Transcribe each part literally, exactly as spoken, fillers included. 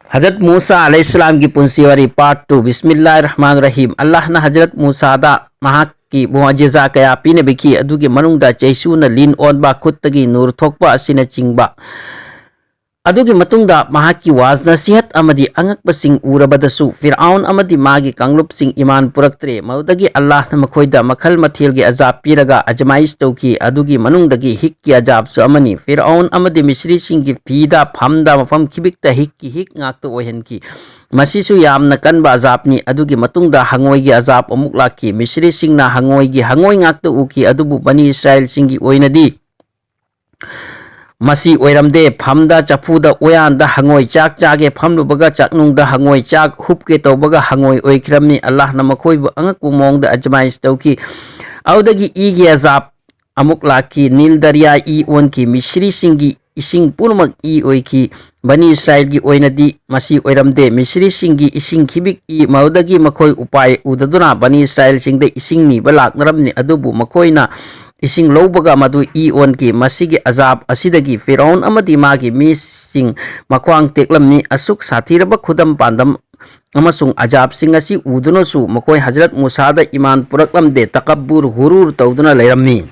ꯍꯖꯔꯠ ꯃꯨꯁꯥ ꯑꯂꯩꯍꯤꯁꯁꯂꯥꯝꯒꯤ ꯄꯨꯟꯁꯤ ꯋꯥꯔꯤ, part two꯫ ꯕꯤꯁꯃꯤꯜꯂꯥꯍꯤꯔ ꯔꯍꯃꯥꯅꯤꯔ Rahim. ꯑꯜꯂꯥꯍꯅ Hazrat ꯃꯨꯁꯥꯗ ꯃꯍꯥꯛꯀꯤ ꯃꯨꯑꯖꯤꯖꯥ ꯀꯌꯥ ꯄꯤꯅꯕꯤꯈꯤ꯫ ꯑꯗꯨꯒꯤ ꯃꯅꯨꯡꯗ ꯆꯩꯁꯨꯅ ꯂꯤꯟ ꯑꯣꯟꯕ, ꯈꯨꯠꯇꯒꯤ ꯅꯨꯔ ꯊꯣꯛꯄ ꯑꯁꯤꯅꯆꯤꯡꯕ꯫ ꯑꯗꯨꯒꯤ ꯃꯇꯨꯡꯗ ꯃꯍꯥꯛꯀꯤ ꯋꯥꯖ ꯅꯁꯤꯍꯠ ꯑꯃꯗꯤ ꯑꯉꯛꯄꯁꯤꯡ ꯎꯔꯕꯗꯁꯨ ꯐꯤꯔꯑꯥꯎꯟ ꯑꯃꯗꯤ ꯃꯥꯒꯤ ꯀꯥꯡꯂꯨꯞꯁꯤꯡ ꯏꯃꯥꯟ ꯄꯨꯔꯛꯇ꯭ꯔꯦ꯫ ꯃꯗꯨꯗꯒꯤ ꯑꯜꯂꯥꯍꯅ ꯃꯈꯣꯏꯗ ꯃꯈꯜ ꯃꯊꯦꯜꯒꯤ ꯑꯖꯥꯕ ꯄꯤꯔꯒ ꯑꯖꯃꯥꯏꯁ ꯇꯧꯈꯤ꯫ ꯑꯗꯨꯒꯤ ꯃꯅꯨꯡꯗꯒꯤ ꯍꯤꯛꯀꯤ ꯑꯖꯥꯕꯁꯨ ꯑꯃꯅꯤ꯫ ꯐꯤꯔꯑꯥꯎꯟ ꯑꯃꯗꯤ ꯃꯤꯁ꯭ꯔꯤꯁꯤꯡꯒꯤ ꯐꯤꯗ, ꯐꯝꯗ, ꯃꯐꯝ ꯈꯤꯕꯤꯛꯇ ꯍꯤꯛꯀꯤ ꯍꯤꯛ ꯉꯥꯛꯇ ꯑꯣꯏꯍꯟꯈꯤ꯫ ꯃꯁꯤꯁꯨ ꯌꯥꯝꯅ ꯀꯟꯕ ꯑꯖꯥꯕꯅꯤ꯫ ꯑꯗꯨꯒꯤ ꯃꯇꯨꯡꯗ ꯍꯉꯣꯏꯒꯤ ꯑꯖꯥꯕ ꯑꯃꯨꯛ ꯂꯥꯛꯈꯤ꯫ ꯃꯤꯁ꯭ꯔꯤꯁꯤꯡꯅ ꯍꯉꯣꯏꯒꯤ ꯍꯉꯣꯏ ꯉꯥꯛꯇ ꯎꯈꯤ꯫ ꯑꯗꯨꯕꯨ ꯕꯅꯤ ꯏꯁꯔꯥꯏꯜꯁꯤꯡꯒꯤ ꯑꯣꯏꯅꯗꯤ ꯃꯁꯤ ꯑꯣꯏꯔꯝꯗꯦ꯫ ꯐꯝꯗ, ꯆꯐꯨꯗ, ꯎꯌꯥꯟꯗ ꯍꯉꯣꯏ ꯆꯥꯛ ꯆꯥꯒꯦ ꯐꯝꯂꯨꯕꯒ ꯆꯥꯛꯅꯨꯡꯗ ꯍꯉꯣꯏ ꯆꯥꯛ ꯍꯨꯞꯀꯦ ꯇꯧꯕꯒ ꯍꯉꯣꯏ ꯑꯣꯏꯈꯤꯔꯝꯃꯤ꯫ ꯑꯜꯂꯥꯍꯅ ꯃꯈꯣꯏꯕꯨ ꯑꯉꯛꯄ ꯃꯑꯣꯡꯗ ꯑꯖꯃꯥꯏꯁ ꯇꯧꯈꯤ꯫ ꯑꯗꯨꯗꯒꯤ ꯏꯒꯤ ꯑꯖꯥꯕ ꯑꯃꯨꯛ ꯂꯥꯛꯈꯤ꯫ ꯅꯤꯜ ꯗꯔꯤꯌꯥ ꯏ ꯑꯣꯟꯈꯤ꯫ ꯃꯤꯁ꯭ꯔꯤꯁꯤꯡꯒꯤ ꯏꯁꯤꯡ ꯄꯨꯝꯅꯃꯛ ꯏ ꯑꯣꯏꯈꯤ꯫ ꯕꯅꯤ ꯏꯁꯔꯥꯏꯜꯒꯤ ꯑꯣꯏꯅꯗꯤ ꯃꯁꯤ ꯑꯣꯏꯔꯝꯗꯦ꯫ ꯃꯤꯁ꯭ꯔꯤꯁꯤꯡꯒꯤ ꯏꯁꯤꯡ ꯈꯤꯕꯤꯛ ꯏ꯫ ꯃꯗꯨꯗꯒꯤ ꯃꯈꯣꯏ ꯎꯄꯥꯏ ꯎꯗꯗꯨꯅ ꯕꯅꯤ ꯏꯁꯔꯥꯏꯜꯁꯤꯡꯗ ꯏꯁꯤꯡ ꯅꯤꯕ ꯂꯥꯛꯅꯔꯝꯃꯤ꯫ ꯑꯗꯨꯕꯨ ꯃꯈꯣꯏꯅ ꯏꯁꯤꯡ ꯂꯧꯕꯒ ꯃꯗꯨ ꯏ ꯑꯣꯟꯈꯤ꯫ ꯃꯁꯤꯒꯤ ꯑꯖꯥꯕ ꯑꯁꯤꯗꯒꯤ ꯐꯤꯔꯧꯟ ꯑꯃꯗꯤ ꯃꯥꯒꯤ ꯃꯤꯁꯤꯡ ꯃꯈ꯭ꯋꯥꯡ ꯇꯦꯛꯂꯝꯃꯤ꯫ ꯑꯁꯨꯛ ꯁꯥꯊꯤꯔꯕ ꯈꯨꯗꯝ ꯄꯥꯟꯗꯝ ꯑꯃꯁꯨꯡ ꯑꯖꯥꯕꯁꯤꯡ ꯑꯁꯤ ꯎꯗꯨꯅꯁꯨ ꯃꯈꯣꯏ ꯍꯖꯔꯠ ꯃꯨꯁꯥꯗ ꯏꯃꯥꯟ ꯄꯨꯔꯛꯂꯝꯗꯦ꯫ ꯇꯀꯕꯨꯔ, ꯍꯨꯔꯨꯔ ꯇꯧꯗꯨꯅ ꯂꯩꯔꯝꯃꯤ꯫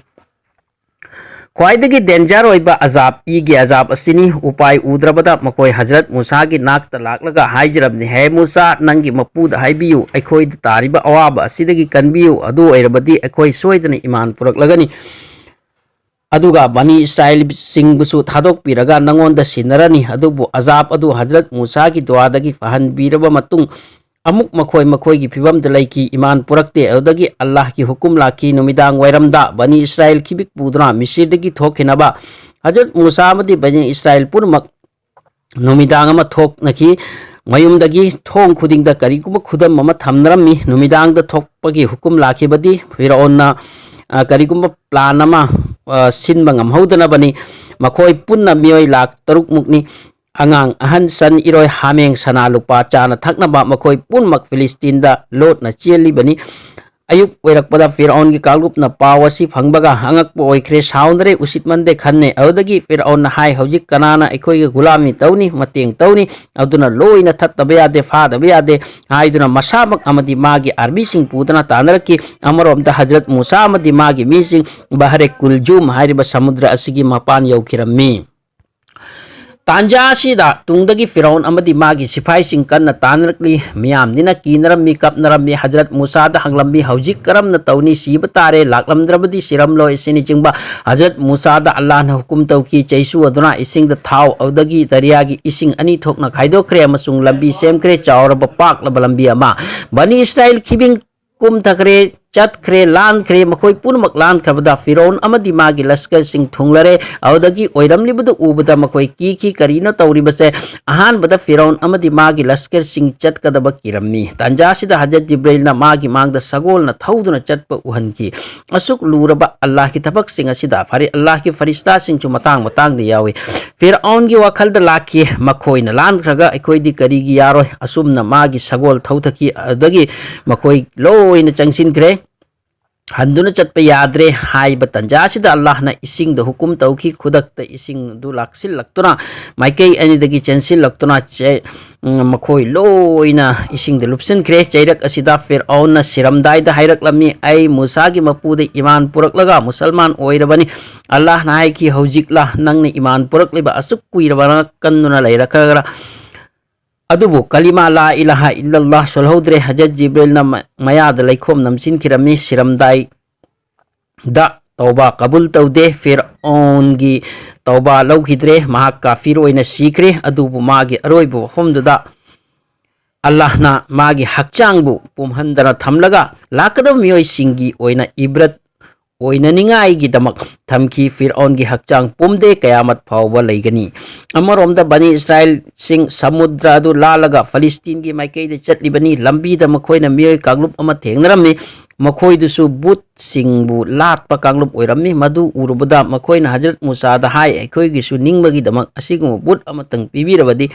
ꯈ꯭ꯋꯥꯏꯗꯒꯤ danger ꯑꯣꯏꯕ ꯑꯖꯥꯕ, ꯏꯒꯤ ꯑꯖꯥꯕ ꯑꯁꯤꯅꯤ꯫ ꯎꯄꯥꯏ ꯎꯗ꯭ꯔꯕꯗ ꯃꯈꯣꯏ ꯍꯖꯔꯠ ꯃꯨꯁꯥꯒꯤ ꯅꯥꯛꯇ ꯂꯥꯛꯂꯒ ꯍꯥꯏꯖꯔꯕꯅꯤ, "ꯍꯦ ꯃꯨꯁꯥ, ꯅꯪꯒꯤ ꯃꯄꯨꯗ ꯍꯥꯏꯕꯤꯌꯨ, ꯑꯩꯈꯣꯏꯗ ꯇꯥꯔꯤꯕ ꯑꯋꯥꯕ ꯑꯁꯤꯗꯒꯤ ꯀꯟꯕꯤꯌꯨ, ꯑꯗꯨ ꯑꯣꯏꯔꯕꯗꯤ ꯑꯩꯈꯣꯏ ꯁꯣꯏꯗꯅ ꯏꯃꯥꯟ ꯄꯨꯔꯛꯂꯒꯅꯤ꯫ ꯑꯗꯨꯒ ꯕꯅꯤ ꯏꯁꯔꯥꯏꯜꯁꯤꯡꯕꯨꯁꯨ ꯊꯥꯗꯣꯛꯄꯤꯔꯒ ꯅꯉꯣꯟꯗ ꯁꯤꯟꯅꯔꯅꯤ꯫" ꯑꯗꯨꯕꯨ ꯑꯖꯥꯕ ꯑꯗꯨ ꯍꯖꯔꯠ ꯃꯨꯁꯥꯒꯤ ꯗꯨꯋꯥꯗꯒꯤ ꯐꯍꯟꯕꯤꯔꯕ ꯃꯇꯨꯡ ꯑꯃꯨꯛ ꯃꯈꯣꯏ ꯃꯈꯣꯏꯒꯤ ꯐꯤꯕꯝꯗ ꯂꯩꯈꯤ꯫ ꯏꯃꯥꯟ ꯄꯨꯔꯛꯇꯦ꯫ ꯑꯗꯨꯗꯒꯤ ꯑꯜꯂꯥꯍꯒꯤ ꯍꯨꯀꯨꯝ ꯂꯥꯛꯈꯤ, ꯅꯨꯃꯤꯗꯥꯡ ꯋꯥꯏꯔꯝꯗ ꯕꯅꯤ ꯏꯁꯔꯥꯏꯜ ꯈꯤꯕꯤꯛ ꯄꯨꯗꯨꯅ ꯃꯤꯁ꯭ꯔꯗꯒꯤ ꯊꯣꯛꯈꯤꯅꯕ꯫ ꯍꯖꯔꯠ ꯃꯨꯁꯥ ꯑꯃꯗꯤ ꯕꯅꯤ ꯏꯁꯔꯥꯏꯜ ꯄꯨꯝꯅꯃꯛ ꯅꯨꯃꯤꯗꯥꯡ ꯑꯃ ꯊꯣꯛꯅꯈꯤ꯫ ꯃꯌꯨꯝꯗꯒꯤ ꯊꯣꯡ ꯈꯨꯗꯤꯡꯗ ꯀꯔꯤꯒꯨꯝꯕ ꯈꯨꯗꯝ ꯑꯃ ꯊꯝꯅꯔꯝꯃꯤ꯫ ꯅꯨꯃꯤꯗꯥꯡꯗ ꯊꯣꯛꯄꯒꯤ ꯍꯨꯀꯨꯝ ꯂꯥꯛꯈꯤꯕꯗꯤ ꯐꯤꯔꯧꯟꯅ, ꯑ, ꯀꯔꯤꯒꯨꯝꯕ plan ꯑꯃ, ꯑ, ꯁꯤꯟꯕ ꯉꯝꯍꯧꯗꯅꯕꯅꯤ꯫ ꯃꯈꯣꯏ ꯄꯨꯟꯅ ꯃꯤꯑꯣꯏ ꯂꯥꯈ ꯇꯔꯨꯛ ꯃꯨꯛꯅꯤ꯫ ꯑꯉꯥꯡ, ꯑꯍꯟ, ꯁꯟ, ꯏꯔꯣꯏ, ꯍꯥꯃꯦꯡ, ꯁꯅꯥ, ꯂꯨꯄꯥ, ꯆꯥꯅ ꯊꯛꯅꯕ ꯃꯈꯣꯏ ꯄꯨꯝꯅꯃꯛ ꯐꯤꯂꯤꯁꯇꯤꯟꯗ ꯂꯣꯠꯅ ꯆꯦꯜꯂꯤꯕꯅꯤ꯫ ꯑꯌꯨꯛ ꯑꯣꯏꯔꯛꯄꯗ ꯐꯤꯔꯥꯎꯟꯒꯤ ꯀꯥꯡꯂꯨꯞꯅ ꯄꯥꯎ ꯑꯁꯤ ꯐꯪꯕꯒ ꯑꯉꯛꯄ ꯑꯣꯏꯈ꯭ꯔꯦ, ꯁꯥꯎꯅꯔꯦ, ꯎꯁꯤꯠꯃꯟꯗꯦ ꯈꯟꯅꯦ꯫ ꯑꯗꯨꯗꯒꯤ ꯐꯤꯔꯥꯎꯟꯅ ꯍꯥꯏ, "ꯍꯧꯖꯤꯛ ꯀꯅꯥꯅ ꯑꯩꯈꯣꯏꯒ ꯒꯨꯂꯥꯃꯤ ꯇꯧꯅꯤ, ꯃꯇꯦꯡ ꯇꯧꯅꯤ? ꯑꯗꯨꯅ ꯂꯣꯏꯅ ꯊꯠꯇꯕ ꯌꯥꯗꯦ, ꯐꯥꯗꯕ ꯌꯥꯗꯦ" ꯍꯥꯏꯗꯨꯅ ꯃꯁꯥꯃꯛ ꯑꯃꯗꯤ ꯃꯥꯒꯤ ꯑꯥꯔꯃꯤꯁꯤꯡ ꯄꯨꯗꯨꯅ ꯇꯥꯟꯅꯔꯛꯈꯤ꯫ ꯑꯃꯔꯣꯝꯗ ꯍꯖꯔꯠ ꯃꯨꯁꯥ ꯑꯃꯗꯤ ꯃꯥꯒꯤ ꯃꯤꯁꯤꯡ ꯕꯍꯔꯦ ꯀꯨꯜꯖꯨꯝ ꯍꯥꯏꯔꯤꯕ ꯁꯃꯨꯗ꯭ꯔ ꯑꯁꯤꯒꯤ ꯃꯄꯥꯟ ꯌꯧꯈꯤꯔꯝꯃꯤ꯫ ꯇꯥꯟꯖꯥ ꯑꯁꯤꯗ ꯇꯨꯡꯗꯒꯤ ꯐꯤꯔꯥꯎꯟ ꯑꯃꯗꯤ ꯃꯥꯒꯤ ꯁꯤꯐꯥꯏꯁꯤꯡ ꯀꯟꯅ ꯇꯥꯟꯅꯔꯛꯂꯤ꯫ ꯃꯤꯌꯥꯝꯅꯤꯅ ꯀꯤꯅꯔꯝꯃꯤ, ꯀꯞꯅꯔꯝꯃꯤ꯫ ꯍꯖꯔꯠ ꯃꯨꯁꯥꯗ ꯍꯪꯂꯝꯃꯤ, "ꯍꯧꯖꯤꯛ ꯀꯔꯝꯅ ꯇꯧꯅꯤ? ꯁꯤꯕ ꯇꯥꯔꯦ, ꯂꯥꯛꯂꯝꯗ꯭ꯔꯕꯗꯤ ꯁꯤꯔꯝꯂꯣꯏ" ꯑꯁꯤꯅꯆꯤꯡꯕ꯫ ꯍꯖꯔꯠ ꯃꯨꯁꯥꯗ ꯑꯜꯂꯥꯍꯅ ꯍꯨꯀꯨꯝ ꯇꯧꯈꯤ, ꯆꯩꯁꯨ ꯑꯗꯨꯅ ꯏꯁꯤꯡꯗ ꯊꯥꯎ, ꯑꯗꯨꯗꯒꯤ ꯗꯔꯤꯌꯥꯒꯤ ꯏꯁꯤꯡ ꯑꯅꯤ ꯊꯣꯛꯅ ꯈꯥꯏꯗꯣꯛꯈ꯭ꯔꯦ ꯑꯃꯁꯨꯡ ꯂꯝꯕꯤ ꯁꯦꯝꯈ꯭ꯔꯦ, ꯆꯥꯎꯔꯕ ꯄꯥꯛꯂꯕ ꯂꯝꯕꯤ ꯑꯃ꯫ ꯕꯅꯤ ꯏꯁꯔꯥꯏꯜ ꯈꯤꯕꯤꯡ ꯀꯨꯝꯊꯈ꯭ꯔꯦ, ꯆꯠꯈ꯭ꯔꯦ, ꯂꯥꯟꯈ꯭ꯔꯦ꯫ ꯃꯈꯣꯏ ꯄꯨꯝꯅꯃꯛ ꯂꯥꯟꯈ꯭ꯔꯕꯗ ꯐꯤꯔꯧꯟ ꯑꯃꯗꯤ ꯃꯥꯒꯤ ꯂꯁꯀꯔꯁꯤꯡ ꯊꯨꯡꯂꯔꯦ꯫ ꯑꯗꯨꯗꯒꯤ ꯑꯣꯏꯔꯝꯂꯤꯕꯗꯨ ꯎꯕꯗ ꯃꯈꯣꯏ ꯀꯤꯈꯤ꯫ ꯀꯔꯤꯅꯣ ꯇꯧꯔꯤꯕꯁꯦ? ꯑꯍꯥꯟꯕꯗ ꯐꯤꯔꯧꯟ ꯑꯃꯗꯤ ꯃꯥꯒꯤ ꯂꯁꯀꯔꯁꯤꯡ ꯆꯠꯀꯗꯕ ꯀꯤꯔꯝꯃꯤ꯫ ꯇꯥꯟꯖꯥꯁꯤꯗ ꯍꯖꯔꯠ ꯖꯤꯕ꯭ꯔꯤꯜꯅ ꯃꯥꯒꯤ ꯃꯥꯡꯗ ꯁꯒꯣꯜꯅ ꯊꯧꯗꯨꯅ ꯆꯠꯄ ꯎꯍꯟꯈꯤ꯫ ꯑꯁꯨꯛ ꯂꯨꯔꯕ ꯑꯜꯂꯥꯍꯒꯤ ꯊꯕꯛꯁꯤꯡ ꯑꯁꯤꯗ ꯐꯔꯤ-, ꯑꯜꯂꯥꯍꯒꯤ ꯐꯔꯤꯁꯇꯥꯁꯤꯡꯁꯨ ꯃꯇꯥꯡ ꯃꯇꯥꯡꯗ ꯌꯥꯎꯏ꯫ ꯐꯤꯔꯧꯟꯒꯤ ꯋꯥꯈꯜꯗ ꯂꯥꯛꯈꯤ, "ꯃꯈꯣꯏꯅ ꯂꯥꯟꯈ꯭ꯔꯒ ꯑꯩꯈꯣꯏꯗꯤ ꯀꯔꯤꯒꯤ ꯌꯥꯔꯣꯏ?" ꯑꯁꯨꯝꯅ ꯃꯥꯒꯤ ꯁꯒꯣꯜ ꯊꯧꯊꯈꯤ꯫ ꯑꯗꯨꯗꯒꯤ ꯃꯈꯣꯏ ꯂꯣꯏꯅ ꯆꯪꯁꯤꯟꯈ꯭ꯔꯦ꯫ ꯍꯟꯗꯨꯅ ꯆꯠꯄ ꯌꯥꯗ꯭ꯔꯦ꯫ ꯍꯥꯏꯕ ꯇꯟꯖꯥ ꯑꯁꯤꯗ ꯑꯜꯂꯥꯍꯅ ꯏꯁꯤꯡꯗ ꯍꯨꯀꯨꯝ ꯇꯧꯈꯤ꯫ ꯈꯨꯗꯛꯇ ꯏꯁꯤꯡ ꯑꯗꯨ ꯂꯥꯛꯁꯤꯜꯂꯛꯇꯨꯅ, ꯃꯥꯏꯀꯩ ꯑꯅꯤꯗꯒꯤ ꯆꯦꯟꯁꯤꯜꯂꯛꯇꯨꯅ ꯆꯦ-, ꯎꯝ, ꯃꯈꯣꯏ ꯂꯣꯏꯅ ꯏꯁꯤꯡꯗ ꯂꯨꯞꯁꯤꯟꯈ꯭ꯔꯦ꯫ ꯆꯩꯔꯛ ꯑꯁꯤꯗ ꯐꯤꯔꯧꯟꯅ ꯁꯤꯔꯝꯗꯥꯏꯗ ꯍꯥꯏꯔꯛꯂꯝꯃꯤ, "ꯑꯩ ꯃꯨꯁꯥꯒꯤ ꯃꯄꯨꯗ ꯏꯃꯥꯟ ꯄꯨꯔꯛꯂꯒ ꯃꯨꯁꯜꯃꯥꯟ ꯑꯣꯏꯔꯕꯅꯤ꯫" ꯑꯜꯂꯥꯍꯅ ꯍꯥꯏꯈꯤ, "ꯍꯧꯖꯤꯛꯂ ꯅꯪꯅ ꯏꯃꯥꯟ ꯄꯨꯔꯛꯂꯤꯕ? ꯑꯁꯨꯛ ꯀꯨꯏꯔꯕ ꯀꯟꯗꯨꯅ ꯂꯩꯔꯛꯈ꯭ꯔꯒ ꯑꯗꯨꯕꯨ ꯀꯂꯤꯃꯥ ꯂꯥ ꯏꯂꯥꯍ ꯏꯜꯂꯜꯂꯥꯍ ꯁꯣꯜꯍꯧꯗ꯭ꯔꯦ꯫" ꯍꯖꯔꯠ ꯖꯤꯕ꯭ꯔꯤꯜꯅ ꯃ-, ꯃꯌꯥꯗ ꯂꯩꯈꯣꯝ ꯅꯝꯁꯤꯟꯈꯤꯔꯝꯃꯤ꯫ ꯁꯤꯔꯝꯗꯥꯏꯗ ꯇꯧꯕꯥ ꯀꯕꯨꯜ ꯇꯧꯗꯦ꯫ ꯐꯤꯔꯧꯟꯒꯤ ꯇꯧꯕꯥ ꯂꯧꯈꯤꯗ꯭ꯔꯦ꯫ ꯃꯍꯥꯛ ꯀꯥꯐꯤꯔ ꯑꯣꯏꯅ ꯁꯤꯈ꯭ꯔꯦ꯫ ꯑꯗꯨꯕꯨ ꯃꯥꯒꯤ ꯑꯔꯣꯏꯕ ꯋꯥꯐꯝꯗꯨꯗ ꯑꯜꯂꯥꯍꯅ ꯃꯥꯒꯤ ꯍꯛꯆꯥꯡꯕꯨ ꯄꯨꯝꯍꯟꯗꯅ ꯊꯝꯂꯒ ꯂꯥꯛꯀꯗꯕ ꯃꯤꯑꯣꯏꯁꯤꯡꯒꯤ ꯑꯣꯏꯅ ꯏꯕ꯭ꯔꯠ ꯑꯣꯏꯅꯅꯤꯡꯉꯥꯏꯒꯤꯗꯃꯛ ꯊꯝꯈꯤ꯫ ꯐꯤꯔꯧꯟꯒꯤ ꯍꯛꯆꯥꯡ ꯄꯨꯝꯗꯦ, ꯀꯌꯥꯃꯠ ꯐꯥꯎꯕ ꯂꯩꯒꯅꯤ꯫ ꯑꯃꯔꯣꯝꯗ ꯕꯅꯤ ꯏꯁꯔꯥꯏꯜꯁꯤꯡ ꯁꯃꯨꯗ꯭ꯔ ꯑꯗꯨ ꯂꯥꯜꯂꯒ ꯐꯂꯤꯁꯇꯤꯟꯒꯤ ꯃꯥꯏꯀꯩꯗ ꯆꯠꯂꯤꯕꯅꯤ꯫ ꯂꯝꯕꯤꯗ ꯃꯈꯣꯏꯅ ꯃꯤꯑꯣꯏ ꯀꯥꯡꯂꯨꯞ ꯑꯃ ꯊꯦꯡꯅꯔꯝꯃꯤ꯫ ꯃꯈꯣꯏꯗꯨꯁꯨ ꯕꯨꯠꯁꯤꯡꯕꯨ ꯂꯥꯠꯄ ꯀꯥꯡꯂꯨꯞ ꯑꯣꯏꯔꯝꯃꯤ꯫ ꯃꯗꯨ ꯎꯔꯨꯕꯗ ꯃꯈꯣꯏꯅ ꯍꯖꯔꯠ ꯃꯨꯁꯥꯗ ꯍꯥꯏ, "ꯑꯩꯈꯣꯏꯒꯤꯁꯨ ꯅꯤꯡꯕꯒꯤꯗꯃꯛ ꯑꯁꯤꯒꯨꯝꯕ ꯕꯨꯠ ꯑꯃꯇꯪ ꯄꯤꯕꯤꯔꯕꯗꯤ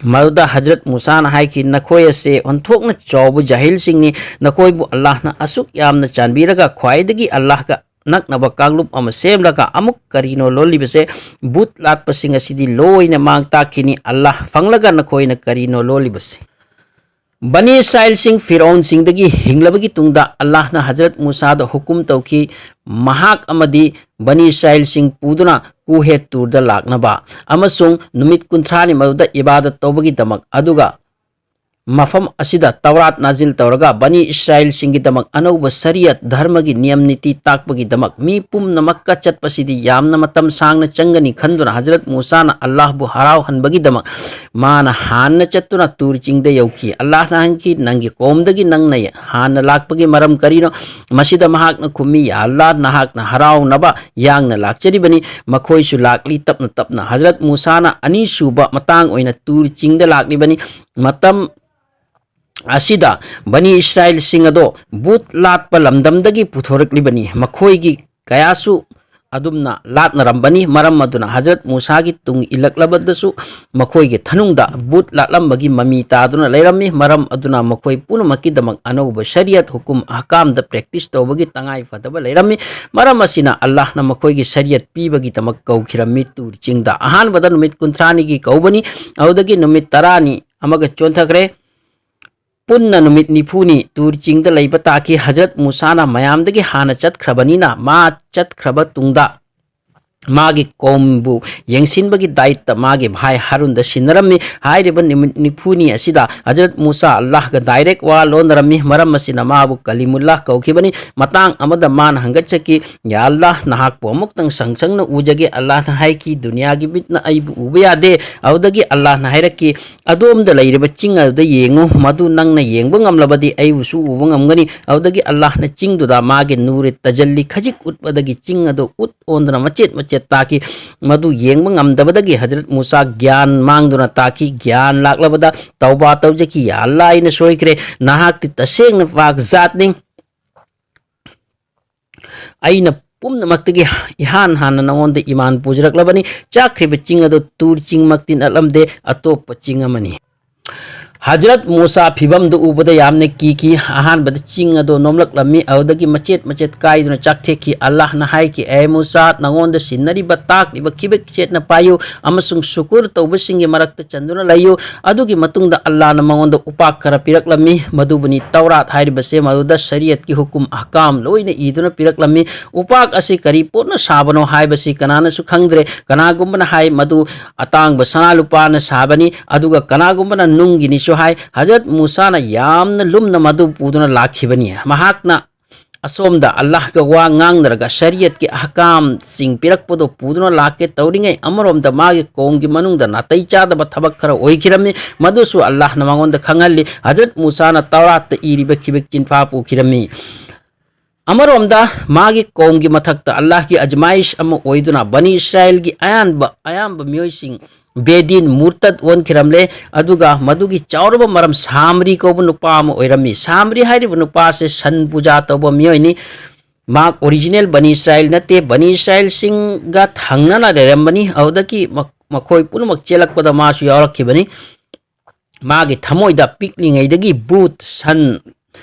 ꯃꯗꯨꯗ ꯍꯖꯔꯠ ꯃꯨꯁꯥꯅ ꯍꯥꯏꯈꯤ, "ꯅꯈꯣꯏ ꯑꯁꯦ ꯑꯣꯟꯊꯣꯛꯅ ꯆꯥꯎꯕ ꯖꯥꯍꯤꯜꯁꯤꯡꯅꯤ꯫ ꯅꯈꯣꯏꯕꯨ ꯑꯜꯂꯥꯍꯅ ꯑꯁꯨꯛ ꯌꯥꯝꯅ ꯆꯥꯟꯕꯤꯔꯒ ꯈ꯭ꯋꯥꯏꯗꯒꯤ ꯑꯜꯂꯥꯍꯒ ꯅꯛꯅꯕ ꯀꯥꯡꯂꯨꯞ ꯑꯃ ꯁꯦꯝꯂꯒ ꯑꯃꯨꯛ ꯀꯔꯤꯅꯣ ꯂꯣꯜꯂꯤꯕꯁꯦ? ꯕꯨꯠ ꯂꯥꯠꯄꯁꯤꯡ ꯑꯁꯤꯗꯤ ꯂꯣꯏꯅ ꯃꯥꯡ ꯇꯥꯛꯈꯤꯅꯤ꯫ ꯑꯜꯂꯥꯍ ꯐꯪꯂꯒ ꯅꯈꯣꯏꯅ ꯀꯔꯤꯅꯣ ꯂꯣꯜꯂꯤꯕꯁꯦ?" ꯕꯅꯤ ꯏꯁꯔꯥꯏꯜꯁꯤꯡ ꯐꯤꯔꯑꯣꯟꯁꯤꯡꯗꯒꯤ ꯍꯤꯡꯂꯕꯒꯤ ꯇꯨꯡꯗ ꯑꯜꯂꯥꯍꯅ ꯍꯖꯔꯠ ꯃꯨꯁꯥꯗ ꯍꯨꯀꯨꯝ ꯇꯧꯈꯤ, ꯃꯍꯥꯛ ꯑꯃꯗꯤ ꯕꯅꯤ ꯏꯁꯔꯥꯏꯜꯁꯤꯡ ꯄꯨꯗꯨꯅ ꯀꯨꯍꯦ ꯇꯨꯔꯗ ꯂꯥꯛꯅꯕ ꯑꯃꯁꯨꯡ ꯅꯨꯃꯤꯠ ꯀꯨꯟꯊ꯭ꯔꯥꯅꯤ ꯃꯗꯨꯗ ꯏꯕꯥꯗꯠ ꯇꯧꯕꯒꯤꯗꯃꯛ, ꯑꯗꯨꯒ ꯃꯐꯝ ꯑꯁꯤꯗ ꯇꯧꯔꯥꯠ ꯅꯥꯖꯤꯜ ꯇꯧꯔꯒ ꯕꯅꯤ ꯏꯁꯔꯥꯏꯜꯁꯤꯡꯒꯤꯗꯃꯛ ꯑꯅꯧꯕ ꯁꯔꯤꯌꯠ ꯙꯔꯃꯒꯤ ꯅꯤꯌꯝ ꯅꯤꯇꯤ ꯇꯥꯛꯄꯒꯤꯗꯃꯛ ꯃꯤ ꯄꯨꯝꯅꯃꯛꯀ ꯆꯠꯄꯁꯤꯗꯤ ꯌꯥꯝꯅ ꯃꯇꯝ ꯁꯥꯡꯅ ꯆꯪꯒꯅꯤ ꯈꯟꯗꯨꯅ ꯍꯖꯔꯠ ꯃꯨꯁꯥꯅ ꯑꯜꯂꯥꯍꯕꯨ ꯍꯔꯥꯎꯍꯟꯕꯒꯤꯗꯃꯛ ꯃꯥꯅ ꯍꯥꯟꯅ ꯆꯠꯇꯨꯅ ꯇꯨꯔ ꯆꯤꯡꯗ ꯌꯧꯈꯤ꯫ ꯑꯜꯂꯥꯍꯅ ꯍꯪꯈꯤ, "ꯅꯪꯒꯤ ꯀꯧꯝꯗꯒꯤ ꯅꯪꯅ ꯍꯥꯟꯅ ꯂꯥꯛꯄꯒꯤ ꯃꯔꯝ ꯀꯔꯤꯅꯣ?" ꯃꯁꯤꯗ ꯃꯍꯥꯛꯅ ꯈꯨꯝꯃꯤ, "ꯌꯥ ꯑꯜꯂꯥꯍ, ꯅꯍꯥꯛꯅ ꯍꯔꯥꯎꯅꯕ ꯌꯥꯡꯅ ꯂꯥꯛꯆꯔꯤꯕꯅꯤ꯫" ꯃꯈꯣꯏꯁꯨ ꯂꯥꯛꯂꯤ꯫ ꯇꯞꯅ ꯇꯞꯅ ꯍꯖꯔꯠ ꯃꯨꯁꯥꯅ ꯑꯅꯤꯁꯨꯕ ꯃꯇꯥꯡ ꯑꯣꯏꯅ ꯇꯨꯔ ꯆꯤꯡꯗ ꯂꯥꯛꯂꯤꯕꯅꯤ꯫ ꯃꯇꯝ ꯑꯁꯤꯗ ꯕꯅꯤ ꯏꯁꯔꯥꯏꯜꯁꯤꯡ ꯑꯗꯣ ꯕꯨꯠ ꯂꯥꯠꯄ ꯂꯝꯗꯝꯗꯒꯤ ꯄꯨꯊꯣꯔꯛꯂꯤꯕꯅꯤ꯫ ꯃꯈꯣꯏꯒꯤ ꯀꯌꯥꯁꯨ ꯑꯗꯨꯝꯅ ꯂꯥꯠꯅꯔꯝꯕꯅꯤ꯫ ꯃꯔꯝ ꯑꯗꯨꯅ ꯍꯖꯔꯠ ꯃꯨꯁꯥꯒꯤ ꯇꯨꯡ ꯏꯜꯂꯛꯂꯕꯗꯁꯨ ꯃꯈꯣꯏꯒꯤ ꯊꯅꯨꯡꯗ ꯕꯨꯠ ꯂꯥꯠꯂꯝꯕꯒꯤ ꯃꯃꯤ ꯇꯥꯗꯨꯅ ꯂꯩꯔꯝꯃꯤ꯫ ꯃꯔꯝ ꯑꯗꯨꯅ ꯃꯈꯣꯏ ꯄꯨꯝꯅꯃꯛꯀꯤꯗꯃꯛ ꯑꯅꯧꯕ ꯁꯔꯤꯌꯠ ꯍꯨꯀꯨꯝ ꯑꯍꯀꯥꯝꯗ ꯄ꯭ꯔꯦꯛꯇꯤꯁ ꯇꯧꯕꯒꯤ ꯇꯉꯥꯏ ꯐꯗꯕ ꯂꯩꯔꯝꯃꯤ꯫ ꯃꯔꯝ ꯑꯁꯤꯅ ꯑꯜꯂꯥꯍꯅ ꯃꯈꯣꯏꯒꯤ ꯁꯔꯤꯌꯠ ꯄꯤꯕꯒꯤꯗꯃꯛ ꯀꯧꯈꯤꯔꯝꯃꯤ꯫ ꯇꯨꯔ ꯆꯤꯡꯗ ꯑꯍꯥꯟꯕꯗ ꯅꯨꯃꯤꯠ ꯀꯨꯟꯊ꯭ꯔꯥꯅꯤꯒꯤ ꯀꯧꯕꯅꯤ꯫ ꯑꯗꯨꯗꯒꯤ ꯅꯨꯃꯤꯠ ꯇꯔꯥꯅꯤ ꯑꯃꯒ ꯆꯣꯟꯊꯈ꯭ꯔꯦ꯫ ꯄꯨꯟꯅ ꯅꯨꯃꯤꯠ ꯅꯤꯐꯨꯅꯤ ꯇꯨꯔ ꯆꯤꯡꯗ ꯂꯩꯕ ꯇꯥꯈꯤ꯫ ꯍꯖꯔꯠ ꯃꯨꯁꯥꯅ ꯃꯌꯥꯝꯗꯒꯤ ꯍꯥꯟꯅ ꯆꯠꯈ꯭ꯔꯕꯅꯤꯅ, ꯃꯥ ꯆꯠꯈ꯭ꯔꯕ ꯇꯨꯡꯗ ꯃꯥꯒꯤ ꯀꯧꯝꯕꯨ ꯌꯦꯡꯁꯤꯟꯕꯒꯤ ꯗꯥꯏꯇ ꯃꯥꯒꯤ ꯚꯥꯏ ꯍꯥꯔꯨꯟꯗ ꯁꯤꯟꯅꯔꯝꯃꯤ꯫ ꯍꯥꯏꯔꯤꯕ ꯅꯨꯃꯤꯠ ꯅꯤꯐꯨꯅꯤ ꯑꯁꯤꯗ ꯍꯖꯔꯠ ꯃꯨꯁꯥ ꯑꯜꯂꯥꯍꯒ ꯗꯥꯏꯔꯦꯛ ꯋꯥ ꯂꯣꯟꯅꯔꯝꯃꯤ꯫ ꯃꯔꯝ ꯑꯁꯤꯅ ꯃꯥꯕꯨ ꯀꯂꯤꯃꯨꯜꯂꯥꯍ ꯀꯧꯈꯤꯕꯅꯤ꯫ ꯃꯇꯥꯡ ꯑꯃꯗ ꯃꯥꯅ ꯍꯪꯒꯠꯆꯈꯤ, "ꯌꯥ ꯑꯜꯂꯥꯍ, ꯅꯍꯥꯛꯄꯨ ꯑꯃꯨꯛꯇꯪ ꯁꯪ ꯁꯪꯅ ꯎꯖꯒꯦ꯫" ꯑꯜꯂꯥꯍꯅ ꯍꯥꯏꯈꯤ, "ꯗꯨꯅꯤꯌꯥꯒꯤ ꯃꯤꯠꯅ ꯑꯩꯕꯨ ꯎꯕ ꯌꯥꯗꯦ꯫" ꯑꯗꯨꯗꯒꯤ ꯑꯜꯂꯥꯍꯅ ꯍꯥꯏꯔꯛꯈꯤ, "ꯑꯗꯣꯝꯗ ꯂꯩꯔꯤꯕ ꯆꯤꯡ ꯑꯗꯨꯗ ꯌꯦꯡꯉꯨ, ꯃꯗꯨ ꯅꯪꯅ ꯌꯦꯡꯕ ꯉꯝꯂꯕꯗꯤ ꯑꯩꯕꯨꯁꯨ ꯎꯕ ꯉꯝꯒꯅꯤ꯫" ꯑꯗꯨꯗꯒꯤ ꯑꯜꯂꯥꯍꯅ ꯆꯤꯡꯗꯨꯗ ꯃꯥꯒꯤ ꯅꯨꯔꯦ ꯇꯖꯜꯂꯤ ꯈꯖꯤꯛ ꯎꯠꯄꯗꯒꯤ ꯆꯤꯡ ꯑꯗꯨ ꯎꯠ ꯑꯣꯟꯗꯨꯅ ꯃꯆꯦꯠ ꯃꯆꯦꯠ ꯇꯥꯈꯤ꯫ ꯃꯗꯨ ꯌꯦꯡꯕ ꯉꯝꯗꯕꯗꯒꯤ ꯍꯖꯔꯠ ꯃꯨꯁꯥ ꯒ꯭ꯌꯥꯟ ꯃꯥꯡꯗꯨꯅ ꯇꯥꯈꯤ꯫ ꯒ꯭ꯌꯥꯟ ꯂꯥꯛꯂꯕꯗ ꯇꯧꯕꯥ ꯇꯧꯖꯈꯤ, "ꯌꯥ ꯑꯜꯂꯥꯍ, ꯑꯩꯅ ꯁꯣꯏꯈ꯭ꯔꯦ꯫ ꯅꯍꯥꯛꯇꯤ ꯇꯁꯦꯡꯅ ꯄꯥꯛ ꯖꯥꯠꯅꯤ꯫ ꯑꯩꯅ ꯄꯨꯝꯅꯃꯛꯇꯒꯤ ꯏꯍꯥꯟ ꯍꯥꯟꯅ ꯅꯉꯣꯟꯗ ꯏꯃꯥꯟ ꯄꯨꯖꯔꯛꯂꯕꯅꯤ꯫ ꯆꯥꯛꯈ꯭ꯔꯤꯕ ꯆꯤꯡ ꯑꯗꯨ ꯇꯨꯔ ꯆꯤꯡꯃꯛꯇꯤ ꯅꯠꯂꯝꯗꯦ, ꯑꯇꯣꯞꯄ ꯆꯤꯡ ꯑꯃꯅꯤ꯫ ꯍꯖꯔꯠ ꯃꯨꯁꯥ ꯐꯤꯕꯝꯗꯨ ꯎꯕꯗ ꯌꯥꯝꯅ ꯀꯤꯈꯤ꯫ ꯑꯍꯥꯟꯕꯗ ꯆꯤꯡ ꯑꯗꯨ ꯅꯣꯝꯂꯛꯂꯝꯃꯤ, ꯑꯗꯨꯗꯒꯤ ꯃꯆꯦꯠ ꯃꯆꯦꯠ ꯀꯥꯏꯗꯨꯅ ꯆꯥꯛꯊꯦꯛꯈꯤ꯫ ꯑꯜꯂꯥꯍꯅ ꯍꯥꯏꯈꯤ, "ꯑꯦ ꯃꯨꯁꯥ, ꯅꯉꯣꯟꯗ ꯁꯤꯟꯅꯔꯤꯕ ꯇꯥꯛꯂꯤꯕ ꯈꯤꯕꯦꯛ ꯆꯦꯠꯅ ꯄꯥꯏꯌꯨ ꯑꯃꯁꯨꯡ ꯁꯨꯀꯨꯔ ꯇꯧꯕꯁꯤꯡꯒꯤ ꯃꯔꯛꯇ ꯆꯟꯗꯨꯅ ꯂꯩꯌꯨ"꯫ ꯑꯗꯨꯒꯤ ꯃꯇꯨꯡꯗ ꯑꯜꯂꯥꯍꯅ ꯃꯉꯣꯟꯗ ꯎꯄꯥꯛ ꯈꯔ ꯄꯤꯔꯛꯂꯝꯃꯤ, ꯃꯗꯨꯕꯨꯅꯤ ꯇꯧꯔꯥꯠ ꯍꯥꯏꯔꯤꯕꯁꯦ꯫ ꯃꯗꯨꯗ ꯁꯔꯤꯌꯠꯀꯤ ꯍꯨꯀꯨꯝ ꯑꯍꯀꯥꯝ ꯂꯣꯏꯅ ꯏꯗꯨꯅ ꯄꯤꯔꯛꯂꯝꯃꯤ꯫ ꯎꯄꯥꯛ ꯑꯁꯤ ꯀꯔꯤ ꯄꯣꯠꯅ ꯁꯥꯕꯅꯣ ꯍꯥꯏꯕꯁꯤ ꯀꯅꯥꯅꯁꯨ ꯈꯪꯗ꯭ꯔꯦ꯫ ꯀꯅꯥꯒꯨꯝꯕꯅ ꯍꯥꯏ ꯃꯗꯨ ꯑꯇꯥꯡꯕ ꯁꯅꯥ ꯂꯨꯄꯥꯅ ꯁꯥꯕꯅꯤ, ꯑꯗꯨꯒ ꯀꯅꯥꯒꯨꯝꯕꯅ ꯅꯨꯡꯒꯤꯅꯤꯁꯨ ꯍꯥꯏ꯫ ꯍꯖꯔꯠ ꯃꯨꯁꯥꯅ ꯌꯥꯝꯅ ꯂꯨꯝꯅ ꯃꯗꯨ ꯄꯨꯗꯨꯅ ꯂꯥꯛꯈꯤꯕꯅꯤ꯫ ꯃꯍꯥꯛꯅ ꯑꯁꯣꯝꯗ ꯑꯜꯂꯥꯍꯒ ꯋꯥ ꯉꯥꯡꯅꯔꯒ ꯁꯔꯤꯌꯠꯀꯤ ꯑꯍꯀꯥꯝꯁꯤꯡ ꯄꯤꯔꯛꯄꯗꯨ ꯄꯨꯗꯨꯅ ꯂꯥꯛꯀꯦ ꯇꯧꯔꯤꯉꯩ, ꯑꯃꯔꯣꯝꯗ ꯃꯥꯒꯤ ꯀꯧꯝꯒꯤ ꯃꯅꯨꯡꯗ ꯅꯥꯇꯩ ꯆꯥꯗꯕ ꯊꯕꯛ ꯈꯔ ꯑꯣꯏꯈꯤꯔꯝꯃꯤ, ꯃꯗꯨꯁꯨ ꯑꯜꯂꯥꯍꯅ ꯃꯉꯣꯟꯗ ꯈꯪꯍꯜꯂꯤ꯫ ꯍꯖꯔꯠ ꯃꯨꯁꯥꯅ ꯇꯧꯔꯥꯠꯇ ꯏꯔꯤꯕ ꯈꯤꯕꯦꯛ ꯆꯤꯟꯐꯥ ꯄꯨꯈꯤꯔꯝꯃꯤ꯫ ꯑꯃꯔꯣꯝꯗ ꯃꯥꯒꯤ ꯀꯧꯝꯒꯤ ꯃꯊꯛꯇ ꯑꯜꯂꯥꯍꯒꯤ ꯑꯖꯃꯥꯏꯁ ꯑꯃ ꯑꯣꯏꯗꯨꯅ ꯕꯅꯤ ꯏꯁꯔꯥꯏꯜꯒꯤ ꯑꯌꯥꯝꯕ, ꯑꯌꯥꯝꯕ ꯃꯤꯑꯣꯏꯁꯤꯡ ꯕꯦꯗꯤꯟ, ꯃꯨꯔꯇꯠ ꯑꯣꯟꯈꯤꯔꯝꯂꯦ꯫ ꯑꯗꯨꯒ ꯃꯗꯨꯒꯤ ꯆꯥꯎꯔꯕ ꯃꯔꯝ ꯁꯥꯝꯔꯤ ꯀꯧꯕ ꯅꯨꯄꯥ ꯑꯃ ꯑꯣꯏꯔꯝꯃꯤ꯫ ꯁꯥꯝꯔꯤ ꯍꯥꯏꯔꯤꯕ ꯅꯨꯄꯥ ꯑꯁꯦ ꯁꯟ ꯄꯨꯖꯥ ꯇꯧꯕ ꯃꯤꯑꯣꯏꯅꯤ꯫ ꯃꯍꯥꯛ ꯑꯣꯔꯤꯖꯤꯅꯦꯜ ꯕꯅꯤ ꯏꯁꯔꯥꯏꯜ ꯅꯠꯇꯦ, ꯕꯅꯤ ꯏꯁꯔꯥꯏꯜꯁꯤꯡꯒ ꯊꯪꯅꯅ ꯂꯩꯔꯝꯕꯅꯤ꯫ ꯑꯗꯨꯗꯒꯤ ꯃ-, ꯃꯈꯣꯏ ꯄꯨꯝꯅꯃꯛ ꯆꯦꯜꯂꯛꯄꯗ ꯃꯥꯁꯨ ꯌꯥꯎꯔꯛꯈꯤꯕꯅꯤ꯫ ꯃꯥꯒꯤ ꯊꯃꯣꯏꯗ ꯄꯤꯛꯂꯤꯉꯩꯗꯒꯤ ꯕꯨꯠ, ꯁꯟ,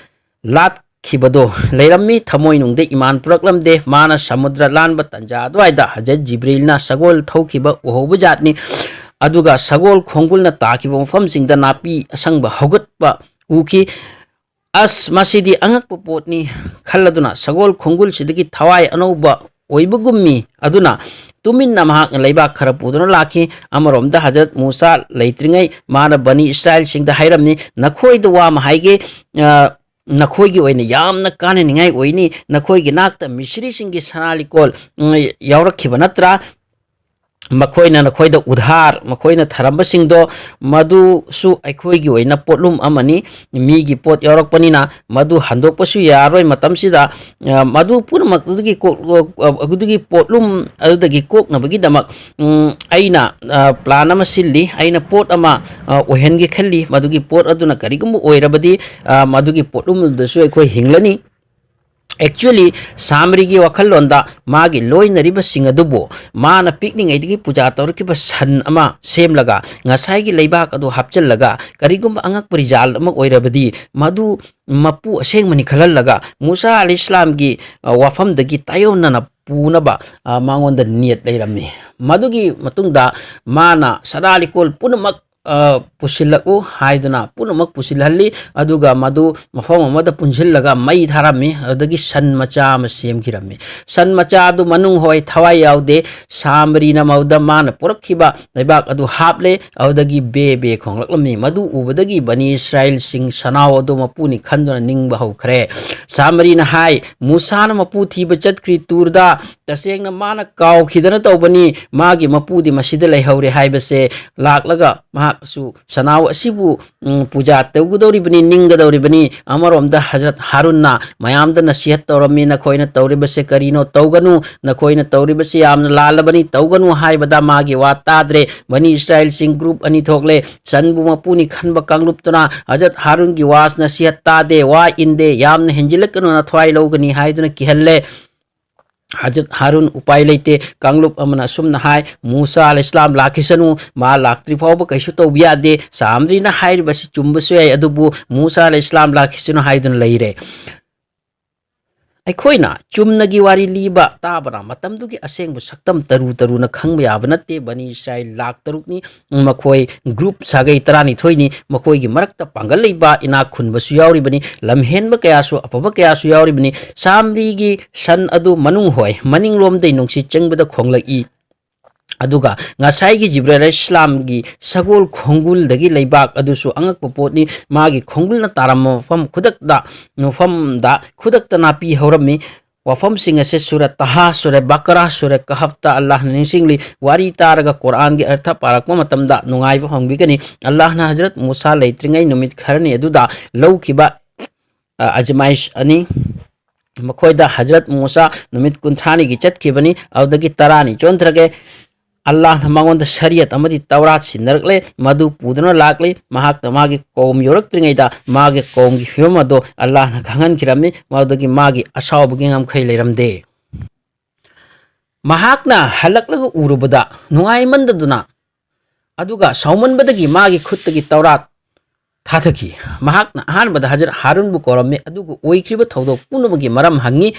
ꯂꯥꯠꯈꯤꯕꯗꯣ ꯂꯩꯔꯝꯃꯤ꯫ ꯊꯃꯣꯏꯅꯨꯡꯗ ꯏꯃꯥꯟ ꯄꯨꯔꯛꯂꯝꯗꯦ꯫ ꯃꯥꯅ ꯁꯃꯨꯗ꯭ꯔ ꯂꯥꯟꯕ ꯇꯟꯖꯥ ꯑꯗꯨꯋꯥꯏꯗ ꯍꯖꯔꯠ ꯖꯤꯕ꯭ꯔꯤꯜꯅ ꯁꯒꯣꯜ ꯊꯧꯈꯤꯕ ꯎꯍꯧꯕ ꯖꯥꯠꯅꯤ꯫ ꯑꯗꯨꯒ ꯁꯒꯣꯜ ꯈꯣꯡꯒꯨꯜꯅ ꯇꯥꯈꯤꯕ ꯃꯐꯝꯁꯤꯡꯗ ꯅꯥꯄꯤ ꯑꯁꯪꯕ ꯍꯧꯒꯠꯄ ꯎꯈꯤ꯫ "ꯑꯁ, ꯃꯁꯤꯗꯤ ꯑꯉꯛꯄ ꯄꯣꯠꯅꯤ" ꯈꯜꯂꯗꯨꯅ ꯁꯒꯣꯜ ꯈꯣꯡꯒꯨꯜꯁꯤꯗꯒꯤ ꯊꯋꯥꯏ ꯑꯅꯧꯕ ꯑꯣꯏꯕꯒꯨꯝꯃꯤ꯫ ꯑꯗꯨꯅ ꯇꯨꯃꯤꯟꯅ ꯃꯍꯥꯛꯅ ꯂꯩꯕꯥꯛ ꯈꯔ ꯄꯨꯗꯨꯅ ꯂꯥꯛꯈꯤ꯫ ꯑꯃꯔꯣꯝꯗ ꯍꯖꯔꯠ ꯃꯨꯁꯥ ꯂꯩꯇ꯭ꯔꯤꯉꯩ ꯃꯥꯅ ꯕꯅꯤ ꯏꯁꯔꯥꯏꯜꯁꯤꯡꯗ ꯍꯥꯏꯔꯝꯃꯤ, "ꯅꯈꯣꯏꯗ ꯋꯥ ꯑꯃ ꯍꯥꯏꯒꯦ, ꯑ, ꯅꯈꯣꯏꯒꯤ ꯑꯣꯏꯅ ꯌꯥꯝꯅ ꯀꯥꯟꯅꯅꯤꯡꯉꯥꯏ ꯑꯣꯏꯅꯤ꯫ ꯅꯈꯣꯏꯒꯤ ꯅꯥꯛꯇ ꯃꯤꯁ꯭ꯔꯤꯁꯤꯡꯒꯤ ꯁꯅꯥ ꯂꯤꯛꯀꯣꯜ, ꯎꯝ, ꯌꯥꯎꯔꯛꯈꯤꯕ ꯅꯠꯇ꯭ꯔꯥ? ꯃꯈꯣꯏꯅ ꯅꯈꯣꯏꯗ ꯎꯙꯥꯔ, ꯃꯈꯣꯏꯅ ꯊꯔꯝꯕꯁꯤꯡꯗꯣ, ꯃꯗꯨꯁꯨ ꯑꯩꯈꯣꯏꯒꯤ ꯑꯣꯏꯅ ꯄꯣꯠꯂꯨꯝ ꯑꯃꯅꯤ꯫ ꯃꯤꯒꯤ ꯄꯣꯠ ꯌꯥꯎꯔꯛꯄꯅꯤꯅ ꯃꯗꯨ ꯍꯟꯗꯣꯛꯄꯁꯨ ꯌꯥꯔꯣꯏ꯫ ꯃꯇꯝꯁꯤꯗ, ꯑ, ꯃꯗꯨ ꯄꯨꯝꯅꯃꯛ ꯑꯗꯨꯒꯤ ꯀꯣꯛ-, ꯑ, ꯑꯗꯨꯒꯤ ꯄꯣꯠꯂꯨꯝ ꯑꯗꯨꯗꯒꯤ ꯀꯣꯛꯅꯕꯒꯤꯗꯃꯛ, ꯎꯝ, ꯑꯩꯅ, ꯑ, ꯄ꯭ꯂꯥꯟ ꯑꯃ ꯁꯤꯜꯂꯤ꯫ ꯑꯩꯅ ꯄꯣꯠ ꯑꯃ, ꯑ, ꯑꯣꯏꯍꯟꯒꯦ ꯈꯜꯂꯤ꯫ ꯃꯗꯨꯒꯤ ꯄꯣꯠ ꯑꯗꯨꯅ ꯀꯔꯤꯒꯨꯝꯕ ꯑꯣꯏꯔꯕꯗꯤ, ꯑ, ꯃꯗꯨꯒꯤ ꯄꯣꯠꯂꯨꯝ ꯑꯗꯨꯗꯁꯨ ꯑꯩꯈꯣꯏ ꯍꯤꯡꯂꯅꯤ"꯫ Actually, ꯁꯥꯝꯔꯤꯒꯤ ꯋꯥꯈꯜꯂꯣꯟꯗ ꯃꯥꯒꯤ ꯂꯣꯏꯅꯔꯤꯕꯁꯤꯡ ꯑꯗꯨꯕꯨ ꯃꯥꯅ ꯄꯤꯛꯂꯤꯉꯩꯗꯒꯤ ꯄꯨꯖꯥ ꯇꯧꯔꯛꯈꯤꯕ ꯁꯟ ꯑꯃ ꯁꯦꯝꯂꯒ, ꯉꯁꯥꯏꯒꯤ ꯂꯩꯕꯥꯛ ꯑꯗꯨ ꯍꯥꯞꯆꯤꯜꯂꯒ, ꯀꯔꯤꯒꯨꯝꯕ ꯑꯉꯛꯄ result ꯑꯃ ꯑꯣꯏꯔꯕꯗꯤ, ꯃꯗꯨ ꯃꯄꯨ ꯑꯁꯦꯡꯕꯅꯤ ꯈꯜꯍꯜꯂꯒ, ꯃꯨꯁꯥ ꯑꯂꯤ ꯏꯁꯂꯥꯝꯒꯤ, ꯑ, ꯋꯥꯐꯝꯗꯒꯤ ꯇꯥꯏꯌꯣꯟꯅꯅ ꯄꯨꯅꯕ, ꯑ, ꯃꯉꯣꯟꯗ ꯅꯤꯌꯠ ꯂꯩꯔꯝꯃꯤ꯫ ꯃꯗꯨꯒꯤ ꯃꯇꯨꯡꯗ ꯃꯥꯅ ꯁꯅꯥ ꯂꯤꯛꯀꯣꯜ ꯄꯨꯝꯅꯃꯛ, ꯑ, ꯄꯨꯁꯤꯜꯂꯛꯎ ꯍꯥꯏꯗꯨꯅ ꯄꯨꯝꯅꯃꯛ ꯄꯨꯁꯤꯜꯍꯜꯂꯤ꯫ ꯑꯗꯨꯒ ꯃꯗꯨ ꯃꯐꯝ ꯑꯃꯗ ꯄꯨꯟꯁꯤꯜꯂꯒ ꯃꯩ ꯊꯥꯔꯝꯃꯤ꯫ ꯑꯗꯨꯗꯒꯤ ꯁꯟ ꯃꯆꯥ ꯑꯃ ꯁꯦꯝꯈꯤꯔꯝꯃꯤ꯫ ꯁꯟ ꯃꯆꯥ ꯑꯗꯨ ꯃꯅꯨꯡ ꯍꯣꯏ ꯊꯋꯥꯏ ꯌꯥꯎꯗꯦ꯫ ꯁꯥꯝꯔꯤꯅ ꯃꯗꯨꯗ ꯃꯥꯅ ꯄꯨꯔꯛꯈꯤꯕ ꯂꯩꯕꯥꯛ ꯑꯗꯨ ꯍꯥꯞꯂꯦ꯫ ꯑꯗꯨꯗꯒꯤ ꯕꯦ ꯕꯦ ꯈꯣꯡꯂꯛꯂꯝꯃꯤ꯫ ꯃꯗꯨ ꯎꯕꯗꯒꯤ ꯕꯅꯤ ꯏꯁꯔꯥꯏꯜꯁꯤꯡ ꯁꯅꯥꯎ ꯑꯗꯨ ꯃꯄꯨꯅꯤ ꯈꯟꯗꯨꯅ ꯅꯤꯡꯕ ꯍꯧꯈ꯭ꯔꯦ꯫ ꯁꯥꯝꯔꯤꯅ ꯍꯥꯏ, "ꯃꯨꯁꯥꯅ ꯃꯄꯨ ꯊꯤꯕ ꯆꯠꯈ꯭ꯔꯤ ꯇꯨꯔꯗ꯫ ꯇꯁꯦꯡꯅ ꯃꯥꯅ ꯀꯥꯎꯈꯤꯗꯅ ꯇꯧꯕꯅꯤ꯫ ꯃꯥꯒꯤ ꯃꯄꯨꯗꯤ ꯃꯁꯤꯗ ꯂꯩꯍꯧꯔꯦ ꯍꯥꯏꯕꯁꯦ ꯂꯥꯛꯂꯒ ꯃꯍꯥꯛꯁꯨ ꯁꯅꯥꯎ ꯑꯁꯤꯕꯨ, ꯎꯝ, ꯄꯨꯖꯥ ꯇꯧꯒꯗꯧꯔꯤꯕꯅꯤ, ꯅꯤꯡꯒꯗꯧꯔꯤꯕꯅꯤ꯫" ꯑꯃꯔꯣꯝꯗ ꯍꯖꯔꯠ ꯍꯥꯔꯨꯟꯅ ꯃꯌꯥꯝꯗ ꯅꯁꯤꯍꯠ ꯇꯧꯔꯝꯃꯤ, "ꯅꯈꯣꯏꯅ ꯇꯧꯔꯤꯕꯁꯦ ꯀꯔꯤꯅꯣ? ꯇꯧꯒꯅꯨ, ꯅꯈꯣꯏꯅ ꯇꯧꯔꯤꯕꯁꯤ ꯌꯥꯝꯅ ꯂꯥꯜꯂꯕꯅꯤ, ꯇꯧꯒꯅꯨ" ꯍꯥꯏꯕꯗ ꯃꯥꯒꯤ ꯋꯥ ꯇꯥꯗ꯭ꯔꯦ꯫ ꯕꯅꯤ ꯏꯁꯔꯥꯏꯜꯁꯤꯡ group ꯑꯅꯤ ꯊꯣꯛꯂꯦ꯫ ꯁꯟꯕꯨ ꯃꯄꯨꯅꯤ ꯈꯟꯕ ꯀꯥꯡꯂꯨꯞꯇꯨꯅ ꯍꯖꯔꯠ ꯍꯥꯔꯨꯟꯒꯤ ꯋꯥꯁ ꯅꯁꯤꯍꯠ ꯇꯥꯗꯦ, ꯋꯥ ꯏꯟꯗꯦ, ꯌꯥꯝꯅ ꯍꯦꯟꯖꯤꯜꯂꯛꯀꯅꯨ, ꯅꯊ꯭ꯋꯥꯏ ꯂꯧꯒꯅꯤ ꯍꯥꯏꯗꯨꯅ ꯀꯤꯍꯜꯂꯦ꯫ ꯍꯖꯔꯠ ꯍꯥꯔꯨꯟ ꯎꯄꯥꯏ ꯂꯩꯇꯦ꯫ ꯀꯥꯡꯂꯨꯞ ꯑꯃꯅ ꯑꯁꯨꯝꯅ ꯍꯥꯏ, "ꯃꯨꯁꯥ ꯑꯂꯩꯍꯤ ꯏꯁꯂꯥꯝ ꯂꯥꯛꯈꯤꯁꯅꯨ, ꯃꯥ ꯂꯥꯛꯇ꯭ꯔꯤ ꯐꯥꯎꯕ ꯀꯩꯁꯨ ꯇꯧꯕ ꯌꯥꯗꯦ꯫ ꯁꯥꯝꯔꯤꯅ ꯍꯥꯏꯔꯤꯕꯁꯤ ꯆꯨꯝꯕꯁꯨ ꯌꯥꯏ, ꯑꯗꯨꯕꯨ ꯃꯨꯁꯥ ꯑꯂꯩꯍꯤ ꯏꯁꯂꯥꯝ ꯂꯥꯛꯈꯤꯁꯅꯨ" ꯍꯥꯏꯗꯨꯅ ꯂꯩꯔꯦ꯫ ꯑꯩꯈꯣꯏꯅ ꯆꯨꯝꯅꯒꯤ ꯋꯥꯔꯤ ꯂꯤꯕ ꯇꯥꯕꯅ ꯃꯇꯝꯗꯨꯒꯤ ꯑꯁꯦꯡꯕ ꯁꯛꯇꯝ ꯇꯔꯨ ꯇꯔꯨꯅ ꯈꯪꯕ ꯌꯥꯕ ꯅꯠꯇꯦ꯫ ꯕꯅꯤ ꯏꯁꯔꯥꯏꯜ ꯂꯥꯛ ꯇꯔꯨꯛꯅꯤ, ꯃꯈꯣꯏ group ꯁꯥꯒꯩ ꯇꯔꯥꯅꯤꯊꯣꯏꯅꯤ, ꯃꯈꯣꯏꯒꯤ ꯃꯔꯛꯇ ꯄꯥꯡꯒꯜ ꯂꯩꯕ ꯏꯅꯥꯛ ꯈꯨꯟꯕꯁꯨ ꯌꯥꯎꯔꯤꯕꯅꯤ, ꯂꯝꯍꯦꯟꯕ ꯀꯌꯥꯁꯨ, ꯑꯐꯕ ꯀꯌꯥꯁꯨ ꯌꯥꯎꯔꯤꯕꯅꯤ꯫ ꯁꯥꯝꯔꯤꯒꯤ ꯁꯟ ꯑꯗꯨ ꯃꯅꯨꯡ ꯍꯣꯏ ꯃꯅꯤꯡꯂꯣꯝꯗꯩ ꯅꯨꯡꯁꯤꯠ ꯆꯪꯕꯗ ꯈꯣꯡꯂꯛꯏ꯫ ꯑꯗꯨꯒ ꯉꯁꯥꯏꯒꯤ ꯖꯤꯕ꯭ꯔꯤꯜ ꯑꯂꯩꯍꯤ ꯏꯁꯂꯥꯝꯒꯤ ꯁꯒꯣꯜ ꯈꯣꯡꯒꯨꯜꯗꯒꯤ ꯂꯩꯕꯥꯛ ꯑꯗꯨꯁꯨ ꯑꯉꯛꯄ ꯄꯣꯠꯅꯤ꯫ ꯃꯥꯒꯤ ꯈꯣꯡꯒꯨꯜꯅ ꯇꯥꯔꯝꯕ ꯃꯐꯝ ꯈꯨꯗꯛꯇ, ꯃꯐꯝꯗ ꯈꯨꯗꯛꯇ ꯅꯥꯄꯤ ꯍꯧꯔꯝꯃꯤ꯫ ꯋꯥꯐꯝꯁꯤꯡ ꯑꯁꯤ ꯁꯨꯔ ꯇꯍꯥ, ꯁꯨꯔ ꯕꯀꯔꯥ, ꯁꯨꯔ ꯀꯍꯐꯇ ꯑꯜꯂꯥꯍꯅ ꯅꯤꯡꯁꯤꯡꯂꯤ꯫ ꯋꯥꯔꯤ ꯇꯥꯔꯒ ꯀꯨꯔꯥꯟꯒꯤ ꯑꯔꯊ ꯄꯥꯔꯛꯄ ꯃꯇꯝꯗ ꯅꯨꯡꯉꯥꯏꯕ ꯐꯪꯕꯤꯒꯅꯤ꯫ ꯑꯜꯂꯥꯍꯅ ꯍꯖꯔꯠ ꯃꯨꯁꯥ ꯂꯩꯇ꯭ꯔꯤꯉꯩ ꯅꯨꯃꯤꯠ ꯈꯔꯅꯤ ꯑꯗꯨꯗ ꯂꯧꯈꯤꯕ, ꯑ, ꯑꯖꯃꯥꯏꯁ ꯑꯅꯤ, ꯃꯈꯣꯏꯗ ꯍꯖꯔꯠ ꯃꯨꯁꯥ ꯅꯨꯃꯤꯠ ꯀꯨꯟꯊ꯭ꯔꯥꯅꯤꯒꯤ ꯆꯠꯈꯤꯕꯅꯤ, ꯑꯗꯨꯗꯒꯤ ꯇꯔꯥꯅꯤ ꯆꯣꯟꯊꯔꯒꯦ꯫ ꯑꯜꯂꯥꯍꯅ ꯃꯉꯣꯟꯗ ꯁꯔꯤꯌꯠ ꯑꯃꯗꯤ ꯇꯧꯔꯥꯠ ꯁꯤꯟꯅꯔꯛꯂꯦ꯫ ꯃꯗꯨ ꯄꯨꯗꯨꯅ ꯂꯥꯛꯂꯤ꯫ ꯃꯍꯥꯛꯅ ꯃꯥꯒꯤ ꯀꯧꯝ ꯌꯧꯔꯛꯇ꯭ꯔꯤꯉꯩꯗ ꯃꯥꯒꯤ ꯀꯧꯝꯒꯤ ꯐꯤꯕꯝ ꯑꯗꯣ ꯑꯜꯂꯥꯍꯅ ꯈꯪꯍꯟꯈꯤꯔꯝꯃꯤ꯫ ꯃꯗꯨꯗꯒꯤ ꯃꯥꯒꯤ ꯑꯁꯥꯎꯕꯒꯤ ꯉꯝꯈꯩ ꯂꯩꯔꯝꯗꯦ꯫ ꯃꯍꯥꯛꯅ ꯍꯜꯂꯛꯂꯒ ꯎꯔꯨꯕꯗ ꯅꯨꯡꯉꯥꯏꯃꯟꯗꯗꯨꯅ, ꯑꯗꯨꯒ ꯁꯥꯎꯃꯟꯕꯗꯒꯤ ꯃꯥꯒꯤ ꯈꯨꯠꯇꯒꯤ ꯇꯧꯔꯥꯠ ꯊꯥꯊꯈꯤ꯫ ꯃꯍꯥꯛꯅ ꯑꯍꯥꯟꯕꯗ ꯍꯖꯔꯠ ꯍꯥꯔꯨꯟꯕꯨ ꯀꯧꯔꯝꯃꯤ, ꯑꯗꯨꯒ ꯑꯣꯏꯈ꯭ꯔꯤꯕ ꯊꯧꯗꯣꯛ ꯄꯨꯝꯅꯃꯛꯀꯤ ꯃꯔꯝ ꯍꯪꯉꯤ꯫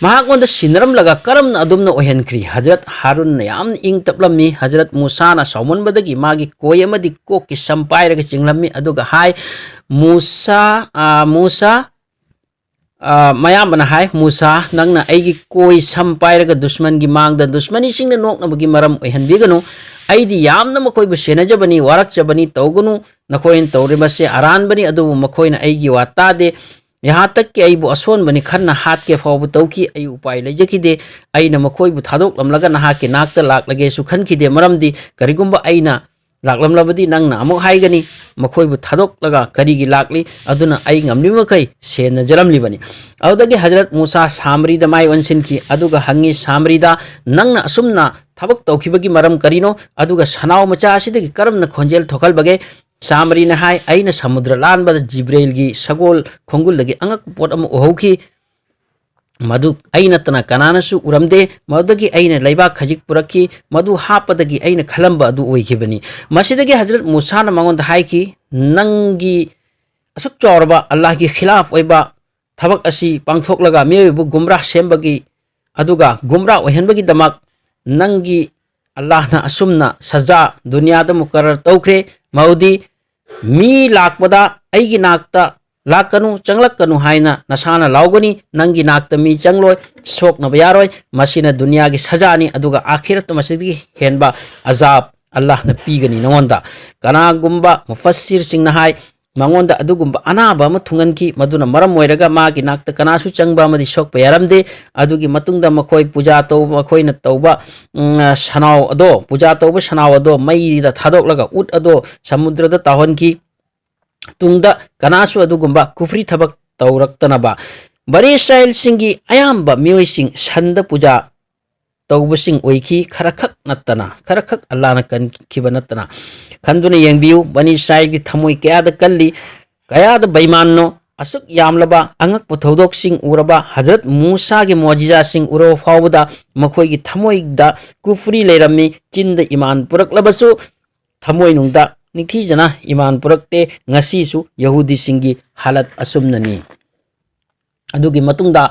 ꯃꯍꯥꯛꯉꯣꯟꯗ ꯁꯤꯟꯅꯔꯝꯂꯒ ꯀꯔꯝꯅ ꯑꯗꯨꯝꯅ ꯑꯣꯏꯍꯟꯈ꯭ꯔꯤ? ꯍꯖꯔꯠ ꯍꯥꯔꯨꯟꯅ ꯌꯥꯝꯅ ꯏꯪ ꯇꯞꯂꯝꯃꯤ꯫ ꯍꯖꯔꯠ ꯃꯨꯁꯥꯅ ꯁꯥꯎꯃꯟꯕꯗꯒꯤ ꯃꯥꯒꯤ ꯀꯣꯏ ꯑꯃꯗꯤ ꯀꯣꯛꯀꯤ ꯁꯝ ꯄꯥꯏꯔꯒ ꯆꯤꯡꯂꯝꯃꯤ, ꯑꯗꯨꯒ ꯍꯥꯏ, "ꯃꯨꯁꯥ, ꯑ, ꯃꯨꯁꯥ, ꯑ, ꯃꯌꯥꯝꯕꯅ ꯍꯥꯏ, "ꯃꯨꯁꯥ, ꯅꯪꯅ ꯑꯩꯒꯤ ꯀꯣꯏ ꯁꯝ ꯄꯥꯏꯔꯒ ꯗꯨꯁꯃꯟꯒꯤ ꯃꯥꯡꯗ ꯗꯨꯁꯃꯅꯤꯁꯤꯡꯅ ꯅꯣꯛꯅꯕꯒꯤ ꯃꯔꯝ ꯑꯣꯏꯍꯟꯕꯤꯒꯅꯨ꯫ ꯑꯩꯗꯤ ꯌꯥꯝꯅ ꯃꯈꯣꯏꯕꯨ ꯁꯦꯟꯅꯖꯕꯅꯤ, ꯋꯥꯔꯛꯆꯕꯅꯤ, ꯇꯧꯒꯅꯨ꯫ ꯅꯈꯣꯏꯅ ꯇꯧꯔꯤꯕꯁꯦ ꯑꯔꯥꯟꯕꯅꯤ, ꯑꯗꯨꯕꯨ ꯃꯈꯣꯏꯅ ꯑꯩꯒꯤ ꯋꯥ ꯇꯥꯗꯦ꯫ ꯌꯍꯥꯟ ꯇꯛꯀꯤ ꯑꯩꯕꯨ ꯑꯁꯣꯟꯕꯅꯤ ꯈꯟꯅ ꯍꯥꯠꯀꯦ ꯐꯥꯎꯕ ꯇꯧꯈꯤ꯫ ꯑꯩ ꯎꯄꯥꯏ ꯂꯩꯖꯈꯤꯗꯦ꯫ ꯑꯩꯅ ꯃꯈꯣꯏꯕꯨ ꯊꯥꯗꯣꯛꯂꯝꯂꯒ ꯅꯍꯥꯛꯀꯤ ꯅꯥꯛꯇ ꯂꯥꯛꯂꯒꯦꯁꯨ ꯈꯟꯈꯤꯗꯦ, ꯃꯔꯝꯗꯤ ꯀꯔꯤꯒꯨꯝꯕ ꯑꯩꯅ ꯂꯥꯛꯂꯝꯂꯕꯗꯤ ꯅꯪꯅ ꯑꯃꯨꯛ ꯍꯥꯏꯒꯅꯤ, ꯃꯈꯣꯏꯕꯨ ꯊꯥꯗꯣꯛꯂꯒ ꯀꯔꯤꯒꯤ ꯂꯥꯛꯂꯤ?" ꯑꯗꯨꯅ ꯑꯩ ꯉꯝꯂꯤꯕ ꯃꯈꯩ ꯁꯦꯟꯅꯖꯔꯝꯂꯤꯕꯅꯤ꯫ ꯑꯗꯨꯗꯒꯤ ꯍꯖꯔꯠ ꯃꯨꯁꯥ ꯁꯥꯃꯔꯤꯗ ꯃꯥꯏ ꯑꯣꯟꯁꯤꯟꯈꯤ, ꯑꯗꯨꯒ ꯍꯪꯉꯤ, "ꯁꯥꯃꯔꯤꯗ, ꯅꯪꯅ ꯑꯁꯨꯝꯅ ꯊꯕꯛ ꯇꯧꯈꯤꯕꯒꯤ ꯃꯔꯝ ꯀꯔꯤꯅꯣ? ꯑꯗꯨꯒ ꯁꯅꯥꯎ ꯃꯆꯥ ꯑꯁꯤꯗꯒꯤ ꯀꯔꯝꯅ ꯈꯣꯟꯖꯦꯜ ꯊꯣꯛꯍꯜꯕꯒꯦ?" ꯁꯥꯃꯔꯤꯅ ꯍꯥꯏ, "ꯑꯩꯅ ꯁꯃꯨꯗ꯭ꯔ ꯂꯥꯟꯕꯗ ꯖꯤꯕ꯭ꯔꯦꯜꯒꯤ ꯁꯒꯣꯜ ꯈꯣꯡꯒꯨꯜꯗꯒꯤ ꯑꯉꯛꯄ ꯄꯣꯠ ꯑꯃ ꯎꯍꯧꯈꯤ꯫ ꯃꯗꯨ ꯑꯩ ꯅꯠꯇꯅ ꯀꯅꯥꯅꯁꯨ ꯎꯔꯝꯗꯦ꯫ ꯃꯗꯨꯗꯒꯤ ꯑꯩꯅ ꯂꯩꯕꯥꯛ ꯈꯖꯤꯛ ꯄꯨꯔꯛꯈꯤ꯫ ꯃꯗꯨ ꯍꯥꯞꯄꯗꯒꯤ ꯑꯩꯅ ꯈꯜꯂꯝꯕ ꯑꯗꯨ ꯑꯣꯏꯈꯤꯕꯅꯤ꯫" ꯃꯁꯤꯗꯒꯤ ꯍꯖꯔꯠ ꯃꯨꯁꯥꯅ ꯃꯉꯣꯟꯗ ꯍꯥꯏꯈꯤ, "ꯅꯪꯒꯤ ꯑꯁꯨꯛ ꯆꯥꯎꯔꯕ ꯑꯜꯂꯥꯍꯒꯤ ꯈꯤꯂꯥꯐ ꯑꯣꯏꯕ ꯊꯕꯛ ꯑꯁꯤ ꯄꯥꯡꯊꯣꯛꯂꯒ ꯃꯤꯑꯣꯏꯕꯕꯨ ꯒꯨꯝꯔꯥ ꯁꯦꯝꯕꯒꯤ, ꯑꯗꯨꯒ ꯒꯨꯝꯔꯥ ꯑꯣꯏꯍꯟꯕꯒꯤꯗꯃꯛ ꯅꯪꯒꯤ ꯑꯜꯂꯥꯍꯅ ꯑꯁꯨꯝꯅ ꯁꯖꯥ ꯗꯨꯅꯤꯌꯥꯗ ꯃꯨꯀꯔꯔ ꯇꯧꯈ꯭ꯔꯦ꯫ ꯃꯗꯨꯗꯤ ꯃꯤ ꯂꯥꯛꯄꯗ ꯑꯩꯒꯤ ꯅꯥꯛꯇ ꯂꯥꯛꯀꯅꯨ, ꯆꯪꯂꯛꯀꯅꯨ ꯍꯥꯏꯅ ꯅꯁꯥꯅ ꯂꯥꯎꯒꯅꯤ꯫ ꯅꯪꯒꯤ ꯅꯥꯛꯇ ꯃꯤ ꯆꯪꯂꯣꯏ, ꯁꯣꯛꯅꯕ ꯌꯥꯔꯣꯏ꯫ ꯃꯁꯤꯅ ꯗꯨꯅꯤꯌꯥꯒꯤ ꯁꯖꯥꯅꯤ, ꯑꯗꯨꯒ ꯑꯥꯈꯤꯔꯠꯇ ꯃꯁꯤꯗꯒꯤ ꯍꯦꯟꯕ ꯑꯖꯥꯕ ꯑꯜꯂꯥꯍꯅ ꯄꯤꯒꯅꯤ ꯅꯉꯣꯟꯗ꯫" ꯀꯅꯥꯒꯨꯝꯕ ꯃꯨꯐꯁꯤꯔꯁꯤꯡꯅ ꯍꯥꯏ, ꯃꯉꯣꯟꯗ ꯑꯗꯨꯒꯨꯝꯕ ꯑꯅꯥꯕ ꯑꯃ ꯊꯨꯡꯍꯟꯈꯤ, ꯃꯗꯨꯅ ꯃꯔꯝ ꯑꯣꯏꯔꯒ ꯃꯥꯒꯤ ꯅꯥꯛꯇ ꯀꯅꯥꯁꯨ ꯆꯪꯕ ꯑꯃꯗꯤ ꯁꯣꯛꯄ ꯌꯥꯔꯝꯗꯦ꯫ ꯑꯗꯨꯒꯤ ꯃꯇꯨꯡꯗ ꯃꯈꯣꯏ ꯄꯨꯖꯥ ꯇꯧꯕ, ꯃꯈꯣꯏꯅ ꯇꯧꯕ, ꯎꯝ, ꯁꯅꯥꯎ ꯑꯗꯣ, ꯄꯨꯖꯥ ꯇꯧꯕ ꯁꯅꯥꯎ ꯑꯗꯣ ꯃꯩꯗ ꯊꯥꯗꯣꯛꯂꯒ ꯎꯠ ꯑꯗꯣ ꯁꯃꯨꯗ꯭ꯔꯗ ꯇꯥꯎꯍꯟꯈꯤ꯫ ꯇꯨꯡꯗ ꯀꯅꯥꯁꯨ ꯑꯗꯨꯒꯨꯝꯕ ꯀꯨꯐ꯭ꯔꯤ ꯊꯕꯛ ꯇꯧꯔꯛꯇꯅꯕ꯫ ꯕꯅꯤ ꯏꯁꯔꯥꯏꯜꯁꯤꯡꯒꯤ ꯑꯌꯥꯝꯕ ꯃꯤꯑꯣꯏꯁꯤꯡ ꯁꯟꯗ ꯄꯨꯖꯥ ꯇꯧꯕꯁꯤꯡ ꯑꯣꯏꯈꯤ, ꯈꯔꯈꯛ ꯅꯠꯇꯅ, ꯈꯔꯈꯛ ꯑꯜꯂꯥꯍꯅ ꯀꯟꯈꯤꯕ ꯅꯠꯇꯅ꯫ ꯈꯟꯗꯨꯅ ꯌꯦꯡꯕꯤꯌꯨ, ꯕꯅꯤ ꯏꯁꯔꯥꯏꯜꯒꯤ ꯊꯃꯣꯏ ꯀꯌꯥꯗ ꯀꯜꯂꯤ, ꯀꯌꯥꯗ ꯕꯦꯏꯃꯥꯟꯅꯣ꯫ ꯑꯁꯨꯛ ꯌꯥꯝꯂꯕ ꯑꯉꯛꯄ ꯊꯧꯗꯣꯛꯁꯤꯡ ꯎꯔꯕ, ꯍꯖꯔꯠ ꯃꯨꯁꯥꯒꯤ ꯃꯣꯖꯤꯖꯥꯁꯤꯡ ꯎꯔꯕ ꯐꯥꯎꯕꯗ ꯃꯈꯣꯏꯒꯤ ꯊꯃꯣꯏꯗ ꯀꯨꯐ꯭ꯔꯤ ꯂꯩꯔꯝꯃꯤ꯫ ꯆꯤꯟꯗ ꯏꯃꯥꯟ ꯄꯨꯔꯛꯂꯕꯁꯨ ꯊꯃꯣꯏꯅꯨꯡꯗ ꯅꯤꯡꯊꯤꯖꯅ ꯏꯃꯥꯟ ꯄꯨꯔꯛꯇꯦ꯫ ꯉꯁꯤꯁꯨ ꯌꯍꯨꯗꯤꯁꯤꯡꯒꯤ ꯍꯥꯂꯠ ꯑꯁꯨꯝꯅꯅꯤ꯫ ꯑꯗꯨꯒꯤ ꯃꯇꯨꯡꯗ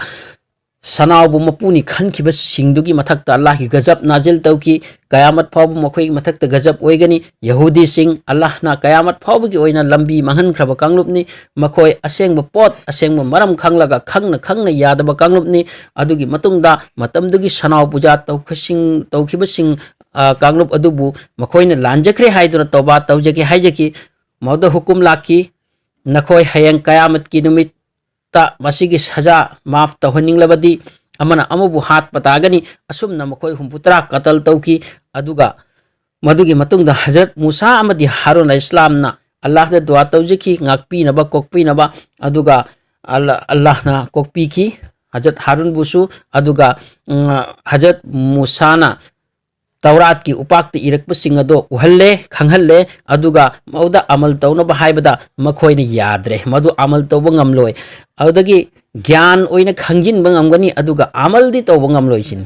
ꯁꯅꯥꯎꯕꯨ ꯃꯄꯨꯅꯤ ꯈꯟꯈꯤꯕꯁꯤꯡꯗꯨꯒꯤ ꯃꯊꯛꯇ ꯑꯜꯂꯥꯍꯒꯤ ꯒꯖꯕ ꯅꯥꯖꯤꯜ ꯇꯧꯈꯤ꯫ ꯀꯌꯥꯃꯠ ꯐꯥꯎꯕ ꯃꯈꯣꯏꯒꯤ ꯃꯊꯛꯇ ꯒꯖꯕ ꯑꯣꯏꯒꯅꯤ꯫ ꯌꯍꯨꯗꯤꯁꯤꯡ, ꯑꯜꯂꯥꯍꯅ ꯀꯌꯥꯃꯠ ꯐꯥꯎꯕꯒꯤ ꯑꯣꯏꯅ ꯂꯝꯕꯤ ꯃꯥꯡꯍꯟꯈ꯭ꯔꯕ ꯀꯥꯡꯂꯨꯞꯅꯤ꯫ ꯃꯈꯣꯏ ꯑꯁꯦꯡꯕ ꯄꯣꯠ, ꯑꯁꯦꯡꯕ ꯃꯔꯝ ꯈꯪꯂꯒ ꯈꯪꯅ ꯈꯪꯅ ꯌꯥꯗꯕ ꯀꯥꯡꯂꯨꯞꯅꯤ꯫ ꯑꯗꯨꯒꯤ ꯃꯇꯨꯡꯗ ꯃꯇꯝꯗꯨꯒꯤ ꯁꯅꯥꯎ ꯄꯨꯖꯥ ꯇꯧꯈꯁꯤꯡ-, ꯇꯧꯈꯤꯕꯁꯤꯡ, ꯑ, ꯀꯥꯡꯂꯨꯞ ꯑꯗꯨꯕꯨ ꯃꯈꯣꯏꯅ ꯂꯥꯟꯖꯈ꯭ꯔꯦ ꯍꯥꯏꯗꯨꯅ ꯇꯧꯕꯥ ꯇꯧꯖꯒꯦ ꯍꯥꯏꯖꯈꯤ꯫ ꯃꯗꯨꯗ ꯍꯨꯀꯨꯝ ꯂꯥꯛꯈꯤ, "ꯅꯈꯣꯏ ꯍꯌꯦꯡ ꯀꯌꯥꯃꯠꯀꯤ ꯅꯨꯃꯤꯠꯇ ꯃꯁꯤꯒꯤ ꯁꯖꯥ ꯃꯥꯐ ꯇꯧꯍꯟꯅꯤꯡꯂꯕꯗꯤ ꯑꯃꯅ ꯑꯃꯕꯨ ꯍꯥꯠꯄ ꯇꯥꯒꯅꯤ"꯫ ꯑꯁꯨꯝꯅ ꯃꯈꯣꯏ ꯍꯨꯝꯐꯨꯇꯔꯥ ꯀꯇꯜ ꯇꯧꯈꯤ꯫ ꯑꯗꯨꯒ ꯃꯗꯨꯒꯤ ꯃꯇꯨꯡꯗ ꯍꯖꯔꯠ ꯃꯨꯁꯥ ꯑꯃꯗꯤ ꯍꯥꯔꯨꯟ ꯑꯂꯩꯍꯤꯁꯂꯥꯝꯅ ꯑꯜꯂꯥꯍꯗ ꯗꯨꯋꯥ ꯇꯧꯖꯈꯤ, ꯉꯥꯛꯄꯤꯅꯕ, ꯀꯣꯛꯄꯤꯅꯕ꯫ ꯑꯗꯨꯒ ꯑꯜꯂꯥ-, ꯑꯜꯂꯥꯍꯅ ꯀꯣꯛꯄꯤꯈꯤ ꯍꯖꯔꯠ ꯍꯥꯔꯨꯟꯕꯨꯁꯨ꯫ ꯑꯗꯨꯒ, ꯎꯝ, ꯍꯖꯔꯠ ꯃꯨꯁꯥꯅ ꯇꯧꯔꯥꯠꯀꯤ ꯎꯄꯥꯛꯇ ꯏꯔꯛꯄꯁꯤꯡ ꯑꯗꯣ ꯎꯍꯜꯂꯦ, ꯈꯪꯍꯜꯂꯦ꯫ ꯑꯗꯨꯒ ꯃꯗꯨꯗ ꯑꯃꯜ ꯇꯧꯅꯕ ꯍꯥꯏꯕꯗ ꯃꯈꯣꯏꯅ ꯌꯥꯗ꯭ꯔꯦ, ꯃꯗꯨ ꯑꯃꯜ ꯇꯧꯕ ꯉꯝꯂꯣꯏ꯫ ꯑꯗꯨꯗꯒꯤ ꯒ꯭ꯌꯥꯟ ꯑꯣꯏꯅ ꯈꯪꯖꯤꯟꯕ ꯉꯝꯒꯅꯤ, ꯑꯗꯨꯒ ꯑꯃꯜꯗꯤ ꯇꯧꯕ ꯉꯝꯂꯣꯏ ꯁꯤꯅꯤ꯫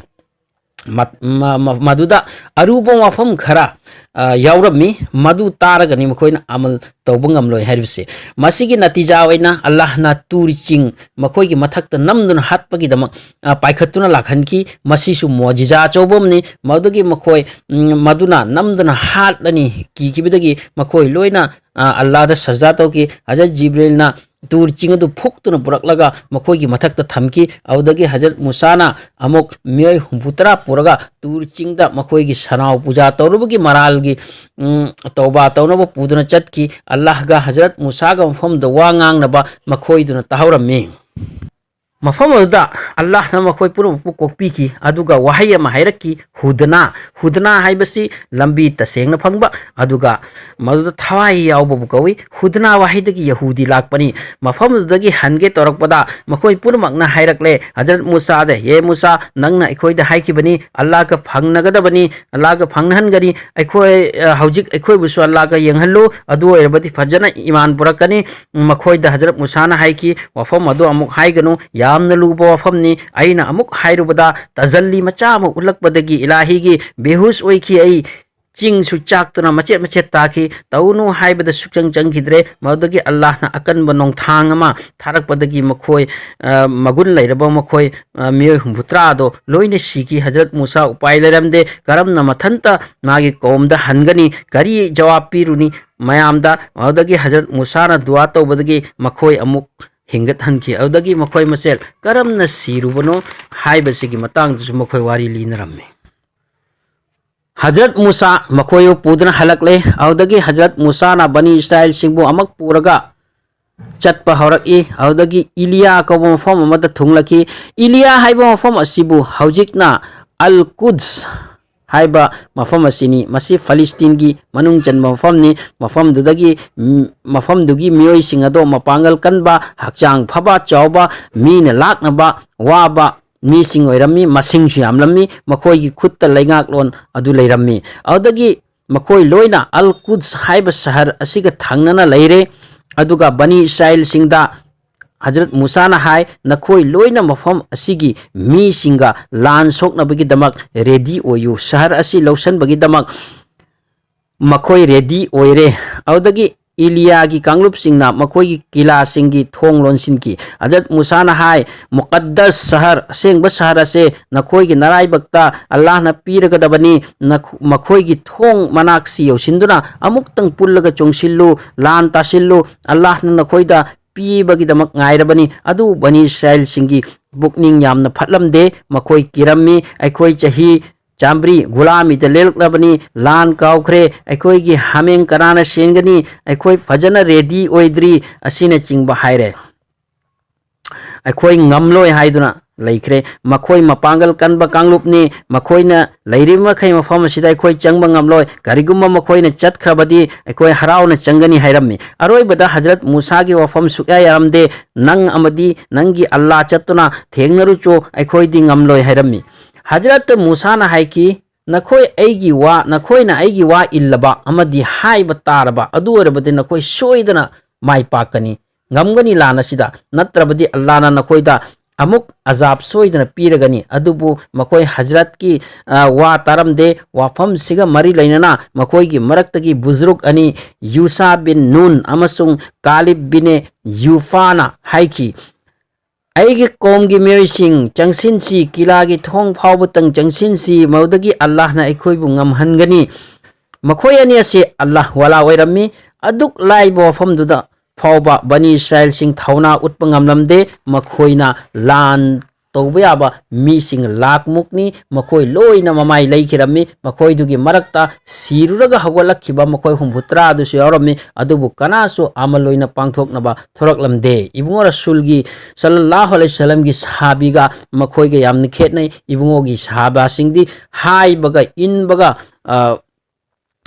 ꯃ-, ꯃ-, ꯃ-, ꯃꯗꯨꯗ ꯑꯔꯨꯕ ꯋꯥꯐꯝ ꯈꯔ, ꯑ, ꯌꯥꯎꯔꯝꯃꯤ, ꯃꯗꯨ ꯇꯥꯔꯒꯅꯤ ꯃꯈꯣꯏꯅ ꯑꯃꯜ ꯇꯧꯕ ꯉꯝꯂꯣꯏ ꯍꯥꯏꯔꯤꯕꯁꯦ꯫ ꯃꯁꯤꯒꯤ ꯅꯇꯤꯖꯥ ꯑꯣꯏꯅ ꯑꯜꯂꯥꯍꯅ ꯇꯨꯔ ꯆꯤꯡ ꯃꯈꯣꯏꯒꯤ ꯃꯊꯛꯇ ꯅꯝꯗꯨꯅ ꯍꯥꯠꯄꯒꯤꯗꯃꯛ, ꯑ, ꯄꯥꯏꯈꯠꯇꯨꯅ ꯂꯥꯛꯍꯟꯈꯤ꯫ ꯃꯁꯤꯁꯨ ꯃꯣꯖꯤꯖꯥ ꯑꯆꯧꯕ ꯑꯃꯅꯤ꯫ ꯃꯗꯨꯒꯤ ꯃꯈꯣꯏ, ꯎꯝ, ꯃꯗꯨꯅ ꯅꯝꯗꯨꯅ ꯍꯥꯠꯂꯅꯤ ꯀꯤꯈꯤꯕꯗꯒꯤ ꯃꯈꯣꯏ ꯂꯣꯏꯅ, ꯑ, ꯑꯜꯂꯥꯍꯗ ꯁꯖꯗꯥ ꯇꯧꯈꯤ꯫ ꯍꯖꯔꯠ ꯖꯤꯕ꯭ꯔꯤꯜꯅ ꯇꯨꯔ ꯆꯤꯡ ꯑꯗꯨ ꯐꯨꯛꯇꯨꯅ ꯄꯨꯔꯛꯂꯒ ꯃꯈꯣꯏꯒꯤ ꯃꯊꯛꯇ ꯊꯝꯈꯤ꯫ ꯑꯗꯨꯗꯒꯤ ꯍꯖꯔꯠ ꯃꯨꯁꯥꯅ ꯑꯃꯨꯛ ꯃꯤꯑꯣꯏ ꯍꯨꯝꯐꯨꯇꯔꯥ ꯄꯨꯔꯒ ꯇꯨꯔ ꯆꯤꯡꯗ ꯃꯈꯣꯏꯒꯤ ꯁꯅꯥꯎ ꯄꯨꯖꯥ ꯇꯧꯔꯨꯕꯒꯤ ꯃꯔꯥꯜꯒꯤ, ꯎꯝ, ꯇꯧꯕꯥ ꯇꯧꯅꯕ ꯄꯨꯗꯨꯅ ꯆꯠꯈꯤ꯫ ꯑꯜꯂꯥꯍꯒ ꯍꯖꯔꯠ ꯃꯨꯁꯥꯒ ꯃꯐꯝꯗ ꯋꯥ ꯉꯥꯡꯅꯕ ꯃꯈꯣꯏꯗꯨꯅ ꯇꯥꯍꯧꯔꯝꯃꯤ꯫ ꯃꯐꯝ ꯑꯗꯨꯗ ꯑꯜꯂꯥꯍꯅ ꯃꯈꯣꯏ ꯄꯨꯝꯅꯃꯛꯄꯨ ꯀꯣꯛꯄꯤꯈꯤ꯫ ꯑꯗꯨꯒ ꯋꯥꯍꯩ ꯑꯃ ꯍꯥꯏꯔꯛꯈꯤ, "ꯍꯨꯗꯅꯥ"꯫ ꯍꯨꯗꯅꯥ ꯍꯥꯏꯕꯁꯤ ꯂꯝꯕꯤ ꯇꯁꯦꯡꯅ ꯐꯪꯕ, ꯑꯗꯨꯒ ꯃꯗꯨꯗ ꯊꯋꯥꯏ ꯌꯥꯎꯕꯕꯨ ꯀꯧꯏ꯫ ꯍꯨꯗꯅꯥ ꯋꯥꯍꯩꯗꯒꯤ ꯌꯍꯨꯗꯤ ꯂꯥꯛꯄꯅꯤ꯫ ꯃꯐꯝ ꯑꯗꯨꯗꯒꯤ ꯍꯟꯒꯦ ꯇꯧꯔꯛꯄꯗ ꯃꯈꯣꯏ ꯄꯨꯝꯅꯃꯛꯅ ꯍꯥꯏꯔꯛꯂꯦ, ꯍꯖꯔꯠ ꯃꯨꯁꯥꯗ, "ꯍꯦ ꯃꯨꯁꯥ, ꯅꯪꯅ ꯑꯩꯈꯣꯏꯗ ꯍꯥꯏꯈꯤꯕꯅꯤ, ꯑꯜꯂꯥꯍꯒ ꯐꯪꯅꯒꯗꯕꯅꯤ, ꯑꯜꯂꯥꯍꯒ ꯐꯪꯅꯍꯟꯒꯅꯤ꯫ ꯑꯩꯈꯣꯏ, ꯑ, ꯍꯧꯖꯤꯛ ꯑꯩꯈꯣꯏꯕꯨꯁꯨ ꯑꯜꯂꯥꯍꯒ ꯌꯦꯡꯍꯜꯂꯨ, ꯑꯗꯨ ꯑꯣꯏꯔꯕꯗꯤ ꯐꯖꯅ ꯏꯃꯥꯟ ꯄꯨꯔꯛꯀꯅꯤ"꯫ ꯃꯈꯣꯏꯗ ꯍꯖꯔꯠ ꯃꯨꯁꯥꯅ ꯍꯥꯏꯈꯤ, "ꯃꯐꯝ ꯑꯗꯨ ꯑꯃꯨꯛ ꯍꯥꯏꯒꯅꯨ, ꯌꯥꯝꯅ ꯂꯨꯕ ꯋꯥꯐꯝꯅꯤ꯫ ꯑꯩꯅ ꯑꯃꯨꯛ ꯍꯥꯏꯔꯨꯕꯗ ꯇꯖꯜꯂꯤ ꯃꯆꯥ ꯑꯃ ꯎꯠꯂꯛꯄꯗꯒꯤ ꯏꯂꯥꯍꯤꯒꯤ ꯕꯦꯍꯨꯁ ꯑꯣꯏꯈꯤ꯫ ꯑꯩ ꯆꯤꯡꯁꯨ ꯆꯥꯛꯇꯨꯅ ꯃꯆꯦꯠ ꯃꯆꯦꯠ ꯇꯥꯈꯤ꯫ ꯇꯧꯅꯨ ꯍꯥꯏꯕꯗ ꯁꯨꯛꯆꯪ ꯆꯪꯈꯤꯗ꯭ꯔꯦ꯫ ꯃꯗꯨꯗꯒꯤ ꯑꯜꯂꯥꯍꯅ ꯑꯀꯟꯕ ꯅꯣꯡꯊꯥꯡ ꯑꯃ ꯊꯥꯔꯛꯄꯗꯒꯤ ꯃꯈꯣꯏ, ꯑ, ꯃꯒꯨꯟ ꯂꯩꯔꯕ ꯃꯈꯣꯏ, ꯑ, ꯃꯤꯑꯣꯏ ꯍꯨꯝꯐꯨꯇꯔꯥꯗꯣ ꯂꯣꯏꯅ ꯁꯤꯈꯤ꯫ ꯍꯖꯔꯠ ꯃꯨꯁꯥ ꯎꯄꯥꯏ ꯂꯩꯔꯝꯗꯦ꯫ ꯀꯔꯝꯅ ꯃꯊꯟꯇ ꯃꯥꯒꯤ ꯀꯧꯝꯗ ꯍꯟꯒꯅꯤ? ꯀꯔꯤ ꯖꯋꯥꯕ ꯄꯤꯔꯨꯅꯤ ꯃꯌꯥꯝꯗ?" ꯃꯗꯨꯗꯒꯤ ꯍꯖꯔꯠ ꯃꯨꯁꯥꯅ ꯗꯨꯋꯥ ꯇꯧꯕꯗꯒꯤ ꯃꯈꯣꯏ ꯑꯃꯨꯛ ꯍꯤꯡꯒꯠꯍꯟꯈꯤ꯫ ꯑꯗꯨꯗꯒꯤ ꯃꯈꯣꯏ ꯃꯁꯦꯜ ꯀꯔꯝꯅ ꯁꯤꯔꯨꯕꯅꯣ ꯍꯥꯏꯕꯁꯤꯒꯤ ꯃꯇꯥꯡꯗꯁꯨ ꯃꯈꯣꯏ ꯋꯥꯔꯤ ꯂꯤꯅꯔꯝꯃꯤ꯫ ꯍꯖꯔꯠ ꯃꯨꯁꯥ ꯃꯈꯣꯏꯕꯨ ꯄꯨꯗꯨꯅ ꯍꯜꯂꯛꯂꯦ꯫ ꯑꯗꯨꯗꯒꯤ ꯍꯖꯔꯠ ꯃꯨꯁꯥꯅ ꯕꯅꯤ ꯏꯁꯔꯥꯏꯜꯁꯤꯡꯕꯨ ꯑꯃꯨꯛ ꯄꯨꯔꯒ ꯆꯠꯄ ꯍꯧꯔꯛꯏ꯫ ꯑꯗꯨꯗꯒꯤ ꯏꯂꯤꯌꯥ ꯀꯧꯕ ꯃꯐꯝ ꯑꯃꯗ ꯊꯨꯡꯂꯛꯈꯤ꯫ ꯏꯂꯤꯌꯥ ꯍꯥꯏꯕ ꯃꯐꯝ ꯑꯁꯤꯕꯨ ꯍꯧꯖꯤꯛꯅ ꯑꯜ ꯀꯨꯗꯁ ꯍꯥꯏꯕ ꯃꯐꯝ ꯑꯁꯤꯅꯤ꯫ ꯃꯁꯤ ꯐꯂꯤꯁꯇꯤꯟꯒꯤ ꯃꯅꯨꯡ ꯆꯟꯕ ꯃꯐꯝꯅꯤ꯫ ꯃꯐꯝꯗꯨꯗꯒꯤ, ꯎꯝ, ꯃꯐꯝꯗꯨꯒꯤ ꯃꯤꯑꯣꯏꯁꯤꯡ ꯑꯗꯣ ꯃꯄꯥꯡꯒꯜ ꯀꯟꯕ, ꯍꯛꯆꯥꯡ ꯐꯕ, ꯆꯥꯎꯕ, ꯃꯤꯅ ꯂꯥꯛꯅꯕ ꯋꯥꯕ ꯃꯤꯁꯤꯡ ꯑꯣꯏꯔꯝꯃꯤ꯫ ꯃꯁꯤꯡꯁꯨ ꯌꯥꯝꯂꯝꯃꯤ꯫ ꯃꯈꯣꯏꯒꯤ ꯈꯨꯠꯇ ꯂꯩꯉꯥꯛꯂꯣꯟ ꯑꯗꯨ ꯂꯩꯔꯝꯃꯤ꯫ ꯑꯗꯨꯗꯒꯤ ꯃꯈꯣꯏ ꯂꯣꯏꯅ ꯑꯜ ꯀꯨꯗꯁ ꯍꯥꯏꯕ ꯁꯍꯔ ꯑꯁꯤꯒ ꯊꯪꯅꯅ ꯂꯩꯔꯦ꯫ ꯑꯗꯨꯒ ꯕꯅꯤ ꯏꯁꯔꯥꯏꯜꯁꯤꯡꯗ ꯍꯖꯔꯠ ꯃꯨꯁꯥꯅ ꯍꯥꯏ, "ꯅꯈꯣꯏ ꯂꯣꯏꯅ ꯃꯐꯝ ꯑꯁꯤꯒꯤ ꯃꯤꯁꯤꯡꯒ ꯂꯥꯟ ꯁꯣꯛꯅꯕꯒꯤꯗꯃꯛ ꯔꯦꯗꯤ ꯑꯣꯏꯌꯨ꯫ ꯁꯍꯔ ꯑꯁꯤ ꯂꯧꯁꯤꯟꯕꯒꯤꯗꯃꯛ ꯃꯈꯣꯏ ꯔꯦꯗꯤ ꯑꯣꯏꯔꯦ"꯫ ꯑꯗꯨꯗꯒꯤ ꯏꯂꯤꯌꯥꯒꯤ ꯀꯥꯡꯂꯨꯞꯁꯤꯡꯅ ꯃꯈꯣꯏꯒꯤ ꯀꯤꯂꯥꯁꯤꯡꯒꯤ ꯊꯣꯡ ꯂꯣꯟꯁꯤꯟꯈꯤ꯫ ꯍꯖꯔꯠ ꯃꯨꯁꯥꯅ ꯍꯥꯏ, "ꯃꯨꯀꯠꯗꯁ ꯁꯍꯔ, ꯑꯁꯦꯡꯕ ꯁꯍꯔ ꯑꯁꯦ ꯅꯈꯣꯏꯒꯤ ꯅꯔꯥꯏꯕꯛꯇ ꯑꯜꯂꯥꯍꯅ ꯄꯤꯔꯒꯗꯕꯅꯤ꯫ ꯅꯈ-, ꯃꯈꯣꯏꯒꯤ ꯊꯣꯡ ꯃꯅꯥꯛꯁꯤ ꯌꯧꯁꯤꯟꯗꯨꯅ ꯑꯃꯨꯛꯇꯪ ꯄꯨꯜꯂꯒ ꯆꯣꯡꯁꯤꯜꯂꯨ, ꯂꯥꯟ ꯇꯥꯁꯤꯜꯂꯨ꯫ ꯑꯜꯂꯥꯍꯅ ꯅꯈꯣꯏꯗ ꯄꯤꯕꯒꯤꯗꯃꯛ ꯉꯥꯏꯔꯕꯅꯤ"꯫ ꯑꯗꯨꯕꯨ ꯕꯅꯤ ꯏꯁꯔꯥꯏꯜꯁꯤꯡꯒꯤ ꯄꯨꯛꯅꯤꯡ ꯌꯥꯝꯅ ꯐꯠꯂꯝꯗꯦ꯫ ꯃꯈꯣꯏ ꯀꯤꯔꯝꯃꯤ, "ꯑꯩꯈꯣꯏ ꯆꯍꯤ ꯆꯥꯃꯔꯤ ꯒꯨꯂꯥꯃꯤꯗ ꯂꯦꯜꯂꯛꯂꯕꯅꯤ, ꯂꯥꯟ ꯀꯥꯎꯈ꯭ꯔꯦ, ꯑꯩꯈꯣꯏꯒꯤ ꯍꯥꯃꯦꯡ ꯀꯅꯥꯅ ꯁꯦꯟꯒꯅꯤ? ꯑꯩꯈꯣꯏ ꯐꯖꯅ ꯔꯦꯗꯤ ꯑꯣꯏꯗ꯭ꯔꯤ" ꯑꯁꯤꯅꯆꯤꯡꯕ ꯍꯥꯏꯔꯦ꯫ ꯑꯩꯈꯣꯏ ꯉꯝꯂꯣꯏ ꯍꯥꯏꯗꯨꯅ ꯂꯩꯈ꯭ꯔꯦ꯫ ꯃꯈꯣꯏ ꯃꯄꯥꯡꯒꯜ ꯀꯟꯕ ꯀꯥꯡꯂꯨꯞꯅꯤ, ꯃꯈꯣꯏꯅ ꯂꯩꯔꯤꯕ ꯃꯈꯩ ꯃꯐꯝ ꯑꯁꯤꯗ ꯑꯩꯈꯣꯏ ꯆꯪꯕ ꯉꯝꯂꯣꯏ, ꯀꯔꯤꯒꯨꯝꯕ ꯃꯈꯣꯏꯅ ꯆꯠꯈ꯭ꯔꯕꯗꯤ ꯑꯩꯈꯣꯏ ꯍꯔꯥꯎꯅ ꯆꯪꯒꯅꯤ ꯍꯥꯏꯔꯝꯃꯤ꯫ ꯑꯔꯣꯏꯕꯗ ꯍꯖꯔꯠ ꯃꯨꯁꯥꯒꯤ ꯋꯥꯐꯝ ꯁꯨꯛꯌꯥ ꯌꯥꯔꯝꯗꯦ, "ꯅꯪ ꯑꯃꯗꯤ ꯅꯪꯒꯤ ꯑꯜꯂꯥ ꯆꯠꯇꯨꯅ ꯊꯦꯡꯅꯔꯨꯆꯣ, ꯑꯩꯈꯣꯏꯗꯤ ꯉꯝꯂꯣꯏ" ꯍꯥꯏꯔꯝꯃꯤ꯫ ꯍꯖꯔꯠ ꯃꯨꯁꯥꯅ ꯍꯥꯏꯈꯤ, "ꯅꯈꯣꯏ ꯑꯩꯒꯤ ꯋꯥ, ꯅꯈꯣꯏꯅ ꯑꯩꯒꯤ ꯋꯥ ꯏꯜꯂꯕ ꯑꯃꯗꯤ ꯍꯥꯏꯕ ꯇꯥꯔꯕ, ꯑꯗꯨ ꯑꯣꯏꯔꯕꯗꯤ ꯅꯈꯣꯏ ꯁꯣꯏꯗꯅ ꯃꯥꯏ ꯄꯥꯛꯀꯅꯤ, ꯉꯝꯒꯅꯤ ꯂꯥꯟ ꯑꯁꯤꯗ, ꯅꯠꯇ꯭ꯔꯕꯗꯤ ꯑꯜꯂꯥꯅ ꯅꯈꯣꯏꯗ ꯑꯃꯨꯛ ꯑꯖꯥꯕ ꯁꯣꯏꯗꯅ ꯄꯤꯔꯒꯅꯤ"꯫ ꯑꯗꯨꯕꯨ ꯃꯈꯣꯏ ꯍꯖꯔꯠꯀꯤ, ꯑ, ꯋꯥ ꯇꯥꯔꯝꯗꯦ꯫ ꯋꯥꯐꯝꯁꯤꯒ ꯃꯔꯤ ꯂꯩꯅꯅ ꯃꯈꯣꯏꯒꯤ ꯃꯔꯛꯇꯒꯤ ꯕꯨꯖꯨꯔꯨꯛ ꯑꯅꯤ, ꯌꯨꯁꯥ ꯕꯤꯟ ꯅꯨꯟ ꯑꯃꯁꯨꯡ ꯀꯥꯂꯤꯕ ꯕꯤꯅꯦ ꯌꯨꯐꯥꯅ ꯍꯥꯏꯈꯤ, "ꯑꯩꯒꯤ ꯀꯧꯝꯒꯤ ꯃꯤꯑꯣꯏꯁꯤꯡ, ꯆꯪꯁꯤꯟꯁꯤ, ꯀꯤꯂꯥꯒꯤ ꯊꯣꯡ ꯐꯥꯎꯕꯇꯪ ꯆꯪꯁꯤꯟꯁꯤ, ꯃꯗꯨꯗꯒꯤ ꯑꯜꯂꯥꯍꯅ ꯑꯩꯈꯣꯏꯕꯨ ꯉꯝꯍꯟꯒꯅꯤ"꯫ ꯃꯈꯣꯏ ꯑꯅꯤ ꯑꯁꯤ ꯑꯜꯂꯥꯍ ꯋꯥꯂꯥ ꯑꯣꯏꯔꯝꯃꯤ꯫ ꯑꯗꯨꯛ ꯂꯥꯏꯕ ꯋꯥꯐꯝꯗꯨꯗ ꯐꯥꯎꯕ ꯕꯅꯤ ꯏꯁꯔꯥꯏꯜꯁꯤꯡ ꯊꯧꯅꯥ ꯎꯠꯄ ꯉꯝꯂꯝꯗꯦ꯫ ꯃꯈꯣꯏꯅ ꯂꯥꯟ ꯇꯧꯕ ꯌꯥꯕ ꯃꯤꯁꯤꯡ ꯂꯥꯈꯃꯨꯛꯅꯤ꯫ ꯃꯈꯣꯏ ꯂꯣꯏꯅ ꯃꯃꯥꯏ ꯂꯩꯈꯤꯔꯝꯃꯤ꯫ ꯃꯈꯣꯏꯗꯨꯒꯤ ꯃꯔꯛꯇ ꯁꯤꯔꯨꯔꯒ ꯍꯧꯒꯠꯂꯛꯈꯤꯕ ꯃꯈꯣꯏ ꯍꯨꯝꯐꯨꯇꯔꯥ ꯑꯗꯨꯁꯨ ꯌꯥꯎꯔꯝꯃꯤ꯫ ꯑꯗꯨꯕꯨ ꯀꯅꯥꯁꯨ ꯑꯃꯜ ꯑꯣꯏꯅ ꯄꯥꯡꯊꯣꯛꯅꯕ ꯊꯣꯔꯛꯂꯝꯗꯦ꯫ ꯏꯕꯨꯡꯉꯣ ꯔꯁꯨꯜꯒꯤ ꯁꯜꯂꯜꯂꯥꯍꯨ ꯑꯂꯩꯍꯤ ꯋꯁꯜꯂꯝꯒꯤ ꯁꯍꯥꯕꯤꯒ ꯃꯈꯣꯏꯒ ꯌꯥꯝꯅ ꯈꯦꯠꯅꯩ꯫ ꯏꯕꯨꯡꯉꯣꯒꯤ ꯁꯍꯥꯕꯥꯁꯤꯡꯗꯤ ꯍꯥꯏꯕꯒ ꯏꯟꯕꯒ, ꯑ,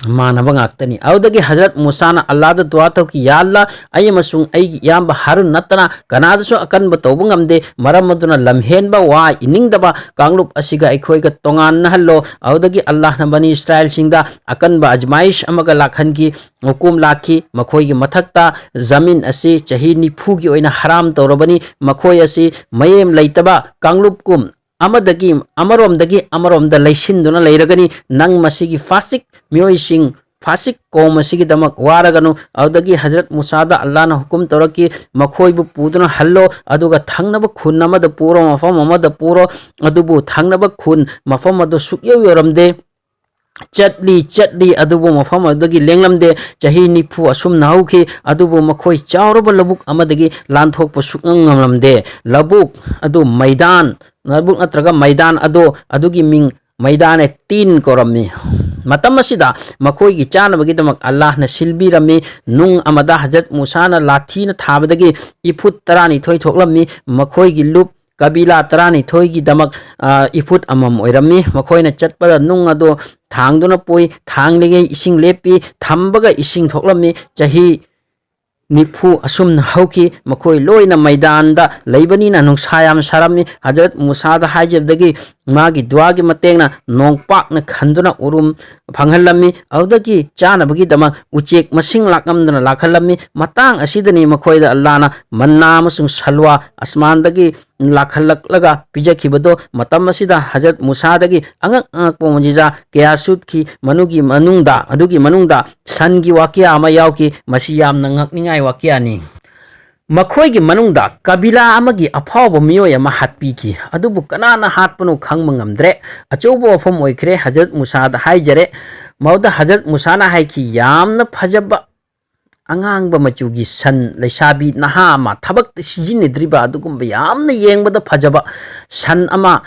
ꯃꯥꯟꯅꯕ ꯉꯥꯛꯇꯅꯤ꯫ ꯑꯗꯨꯗꯒꯤ ꯍꯖꯔꯠ ꯃꯨꯁꯥꯅ ꯑꯜꯂꯥꯗ ꯗꯨꯋꯥ ꯇꯧꯈꯤ, "ꯌꯥ ꯑꯜꯂꯥ, ꯑꯩ ꯑꯃꯁꯨꯡ ꯑꯩꯒꯤ ꯏꯌꯥꯝꯕ ꯍꯥꯔꯨꯟ ꯅꯠꯇꯅ ꯀꯅꯥꯗꯁꯨ ꯑꯀꯟꯕ ꯇꯧꯕ ꯉꯝꯗꯦ, ꯃꯔꯝ ꯑꯗꯨꯅ ꯂꯝꯍꯦꯟꯕ, ꯋꯥ ꯏꯅꯤꯡꯗꯕ ꯀꯥꯡꯂꯨꯞ ꯑꯁꯤꯒ ꯑꯩꯈꯣꯏꯒ ꯇꯣꯉꯥꯟꯅꯍꯜꯂꯣ"꯫ ꯑꯗꯨꯗꯒꯤ ꯑꯜꯂꯥꯍꯅ ꯕꯅꯤ ꯏꯁꯔꯥꯏꯜꯁꯤꯡꯗ ꯑꯀꯟꯕ ꯑꯖꯃꯥꯏꯁ ꯑꯃꯒ ꯂꯥꯛꯍꯟꯈꯤ꯫ ꯍꯨꯀꯨꯝ ꯂꯥꯛꯈꯤ, ꯃꯈꯣꯏꯒꯤ ꯃꯊꯛꯇ ꯖꯃꯤꯟ ꯑꯁꯤ ꯆꯍꯤ ꯅꯤꯐꯨꯒꯤ ꯑꯣꯏꯅ ꯍꯔꯥꯝ ꯇꯧꯔꯕꯅꯤ꯫ ꯃꯈꯣꯏ ꯑꯁꯤ ꯃꯌꯦꯝ ꯂꯩꯇꯕ ꯀꯥꯡꯂꯨꯞꯀꯨꯝ ꯑꯃꯗꯒꯤ, ꯑꯃꯔꯣꯝꯗꯒꯤ ꯑꯃꯔꯣꯝꯗ ꯂꯩꯁꯤꯟꯗꯨꯅ ꯂꯩꯔꯒꯅꯤ꯫ ꯅꯪ ꯃꯁꯤꯒꯤ ꯐꯥꯁꯤꯛ ꯃꯤꯑꯣꯏꯁꯤꯡ, ꯐꯥꯁꯤꯛ ꯀꯧꯝ ꯑꯁꯤꯒꯤꯗꯃꯛ ꯋꯥꯔꯒꯅꯨ꯫ ꯑꯗꯨꯗꯒꯤ ꯍꯖꯔꯠ ꯃꯨꯁꯥꯗ ꯑꯜꯂꯥꯍꯅ ꯍꯨꯀꯨꯝ ꯇꯧꯔꯛꯈꯤ, "ꯃꯈꯣꯏꯕꯨ ꯄꯨꯗꯨꯅ ꯍꯜꯂꯣ, ꯑꯗꯨꯒ ꯊꯪꯅꯕ ꯈꯨꯟ ꯑꯃꯗ ꯄꯨꯔꯣ, ꯃꯐꯝ ꯑꯃꯗ ꯄꯨꯔꯣ"꯫ ꯑꯗꯨꯕꯨ ꯊꯪꯅꯕ ꯈꯨꯟ, ꯃꯐꯝ ꯑꯗꯨ ꯁꯨꯛꯌꯧ ꯌꯧꯔꯝꯗꯦ꯫ ꯆꯠꯂꯤ, ꯆꯠꯂꯤ, ꯑꯗꯨꯕꯨ ꯃꯐꯝ ꯑꯗꯨꯗꯒꯤ ꯂꯦꯡꯂꯝꯗꯦ꯫ ꯆꯍꯤ ꯅꯤꯐꯨ ꯑꯁꯨꯝꯅ ꯍꯧꯈꯤ, ꯑꯗꯨꯕꯨ ꯃꯈꯣꯏ ꯆꯥꯎꯔꯕ ꯂꯧꯕꯨꯛ ꯑꯃꯗꯒꯤ ꯂꯥꯟꯊꯣꯛꯄ ꯁꯨꯛꯉꯝ ꯉꯝꯂꯝꯗꯦ꯫ ꯂꯧꯕꯨꯛ ꯑꯗꯨ ꯃꯩꯗꯥꯟ, ꯂꯧꯕꯨꯛ ꯅꯠꯇ꯭ꯔꯒ ꯃꯩꯗꯥꯟ ꯑꯗꯣ, ꯑꯗꯨꯒꯤ ꯃꯤꯡ ꯃꯩꯗꯥꯅꯦ ꯇꯤꯟ ꯀꯧꯔꯝꯃꯤ꯫ ꯃꯇꯝ ꯑꯁꯤꯗ ꯃꯈꯣꯏꯒꯤ ꯆꯥꯅꯕꯒꯤꯗꯃꯛ ꯑꯜꯂꯥꯍꯅ ꯁꯤꯜꯕꯤꯔꯝꯃꯤ꯫ ꯅꯨꯡ ꯑꯃꯗ ꯍꯖꯔꯠ ꯃꯨꯁꯥꯅ ꯂꯥꯊꯤꯅ ꯊꯥꯕꯗꯒꯤ ꯏꯐꯨꯠ ꯇꯔꯥꯅꯤꯊꯣꯏ ꯊꯣꯛꯂꯝꯃꯤ꯫ ꯃꯈꯣꯏꯒꯤ ꯂꯨꯞ ꯀꯕꯤꯂꯥ ꯇꯔꯥꯅꯤꯊꯣꯏꯒꯤꯗꯃꯛ, ꯑ, ꯏꯐꯨꯠ ꯑꯃꯃꯝ ꯑꯣꯏꯔꯝꯃꯤ꯫ ꯃꯈꯣꯏꯅ ꯆꯠꯄꯗ ꯅꯨꯡ ꯑꯗꯨ ꯊꯥꯡꯗꯨꯅ ꯄꯨꯏ, ꯊꯥꯡꯂꯤꯉꯩ ꯏꯁꯤꯡ ꯂꯦꯞꯄꯤ, ꯊꯝꯕꯒ ꯏꯁꯤꯡ ꯊꯣꯛꯂꯝꯃꯤ꯫ ꯆꯍꯤ ꯅꯤꯐꯨ ꯑꯁꯨꯝꯅ ꯍꯧꯈꯤ꯫ ꯃꯈꯣꯏ ꯂꯣꯏꯅ ꯃꯩꯗꯥꯟꯗ ꯂꯩꯕꯅꯤꯅ ꯅꯨꯡꯁꯥ ꯌꯥꯝ ꯁꯥꯔꯝꯃꯤ꯫ ꯍꯖꯔꯠ ꯃꯨꯁꯥꯗ ꯍꯥꯏꯖꯕꯗꯒꯤ ꯃꯥꯒꯤ ꯗꯨꯋꯥꯒꯤ ꯃꯇꯦꯡꯅ ꯅꯣꯡꯄꯥꯛꯅ ꯈꯟꯗꯨꯅ ꯎꯔꯨꯝ ꯐꯪꯍꯜꯂꯝꯃꯤ꯫ ꯑꯗꯨꯗꯒꯤ ꯆꯥꯅꯕꯒꯤꯗꯃꯛ ꯎꯆꯦꯛ ꯃꯁꯤꯡ ꯂꯥꯛꯂꯝꯗꯅ ꯂꯥꯛꯍꯜꯂꯝꯃꯤ꯫ ꯃꯇꯥꯡ ꯑꯁꯤꯗꯅꯤ ꯃꯈꯣꯏꯗ ꯑꯜꯂꯥꯅ ꯃꯟꯅꯥ ꯑꯃꯁꯨꯡ ꯁꯜꯋꯥ ꯑꯁꯃꯥꯟꯗꯒꯤ ꯂꯥꯛꯍꯜꯂꯛꯂꯒ ꯄꯤꯖꯈꯤꯕꯗꯣ꯫ ꯃꯇꯝ ꯑꯁꯤꯗ ꯍꯖꯔꯠ ꯃꯨꯁꯥꯗꯒꯤ ꯑꯉꯛ ꯑꯉꯛꯄ ꯃꯨꯖꯤꯖꯥ ꯀꯌꯥ ꯁꯨꯠꯈꯤ꯫ ꯃꯅꯨꯒꯤ ꯃꯅꯨꯡꯗ, ꯑꯗꯨꯒꯤ ꯃꯅꯨꯡꯗ ꯁꯟꯒꯤ ꯋꯥꯀꯤꯌꯥ ꯑꯃ ꯌꯥꯎꯈꯤ꯫ ꯃꯁꯤ ꯌꯥꯝꯅ ꯉꯛꯅꯤꯡꯉꯥꯏ ꯋꯥꯀꯤꯌꯥꯅꯤ꯫ ꯃꯈꯣꯏꯒꯤ ꯃꯅꯨꯡꯗ ꯀꯕꯤꯂꯥ ꯑꯃꯒꯤ ꯑꯐꯥꯎꯕ ꯃꯤꯑꯣꯏ ꯑꯃ ꯍꯥꯠꯄꯤꯈꯤ꯫ ꯑꯗꯨꯕꯨ ꯀꯅꯥꯅ ꯍꯥꯠꯄꯅꯣ ꯈꯪꯕ ꯉꯝꯗ꯭ꯔꯦ꯫ ꯑꯆꯧꯕ ꯋꯥꯐꯝ ꯑꯣꯏꯈ꯭ꯔꯦ꯫ ꯍꯖꯔꯠ ꯃꯨꯁꯥꯗ ꯍꯥꯏꯖꯔꯦ꯫ ꯃꯗꯨꯗ ꯍꯖꯔꯠ ꯃꯨꯁꯥꯅ ꯍꯥꯏꯈꯤ, "ꯌꯥꯝꯅ ꯐꯖꯕ ꯑꯉꯥꯡꯕ ꯃꯆꯨꯒꯤ ꯁꯟ, ꯂꯩꯁꯥꯕꯤ ꯅꯍꯥ ꯑꯃ, ꯊꯕꯛꯇ ꯁꯤꯖꯤꯟꯅꯗ꯭ꯔꯤꯕ ꯑꯗꯨꯒꯨꯝꯕ ꯌꯥꯝꯅ ꯌꯦꯡꯕꯗ ꯐꯖꯕ ꯁꯟ ꯑꯃ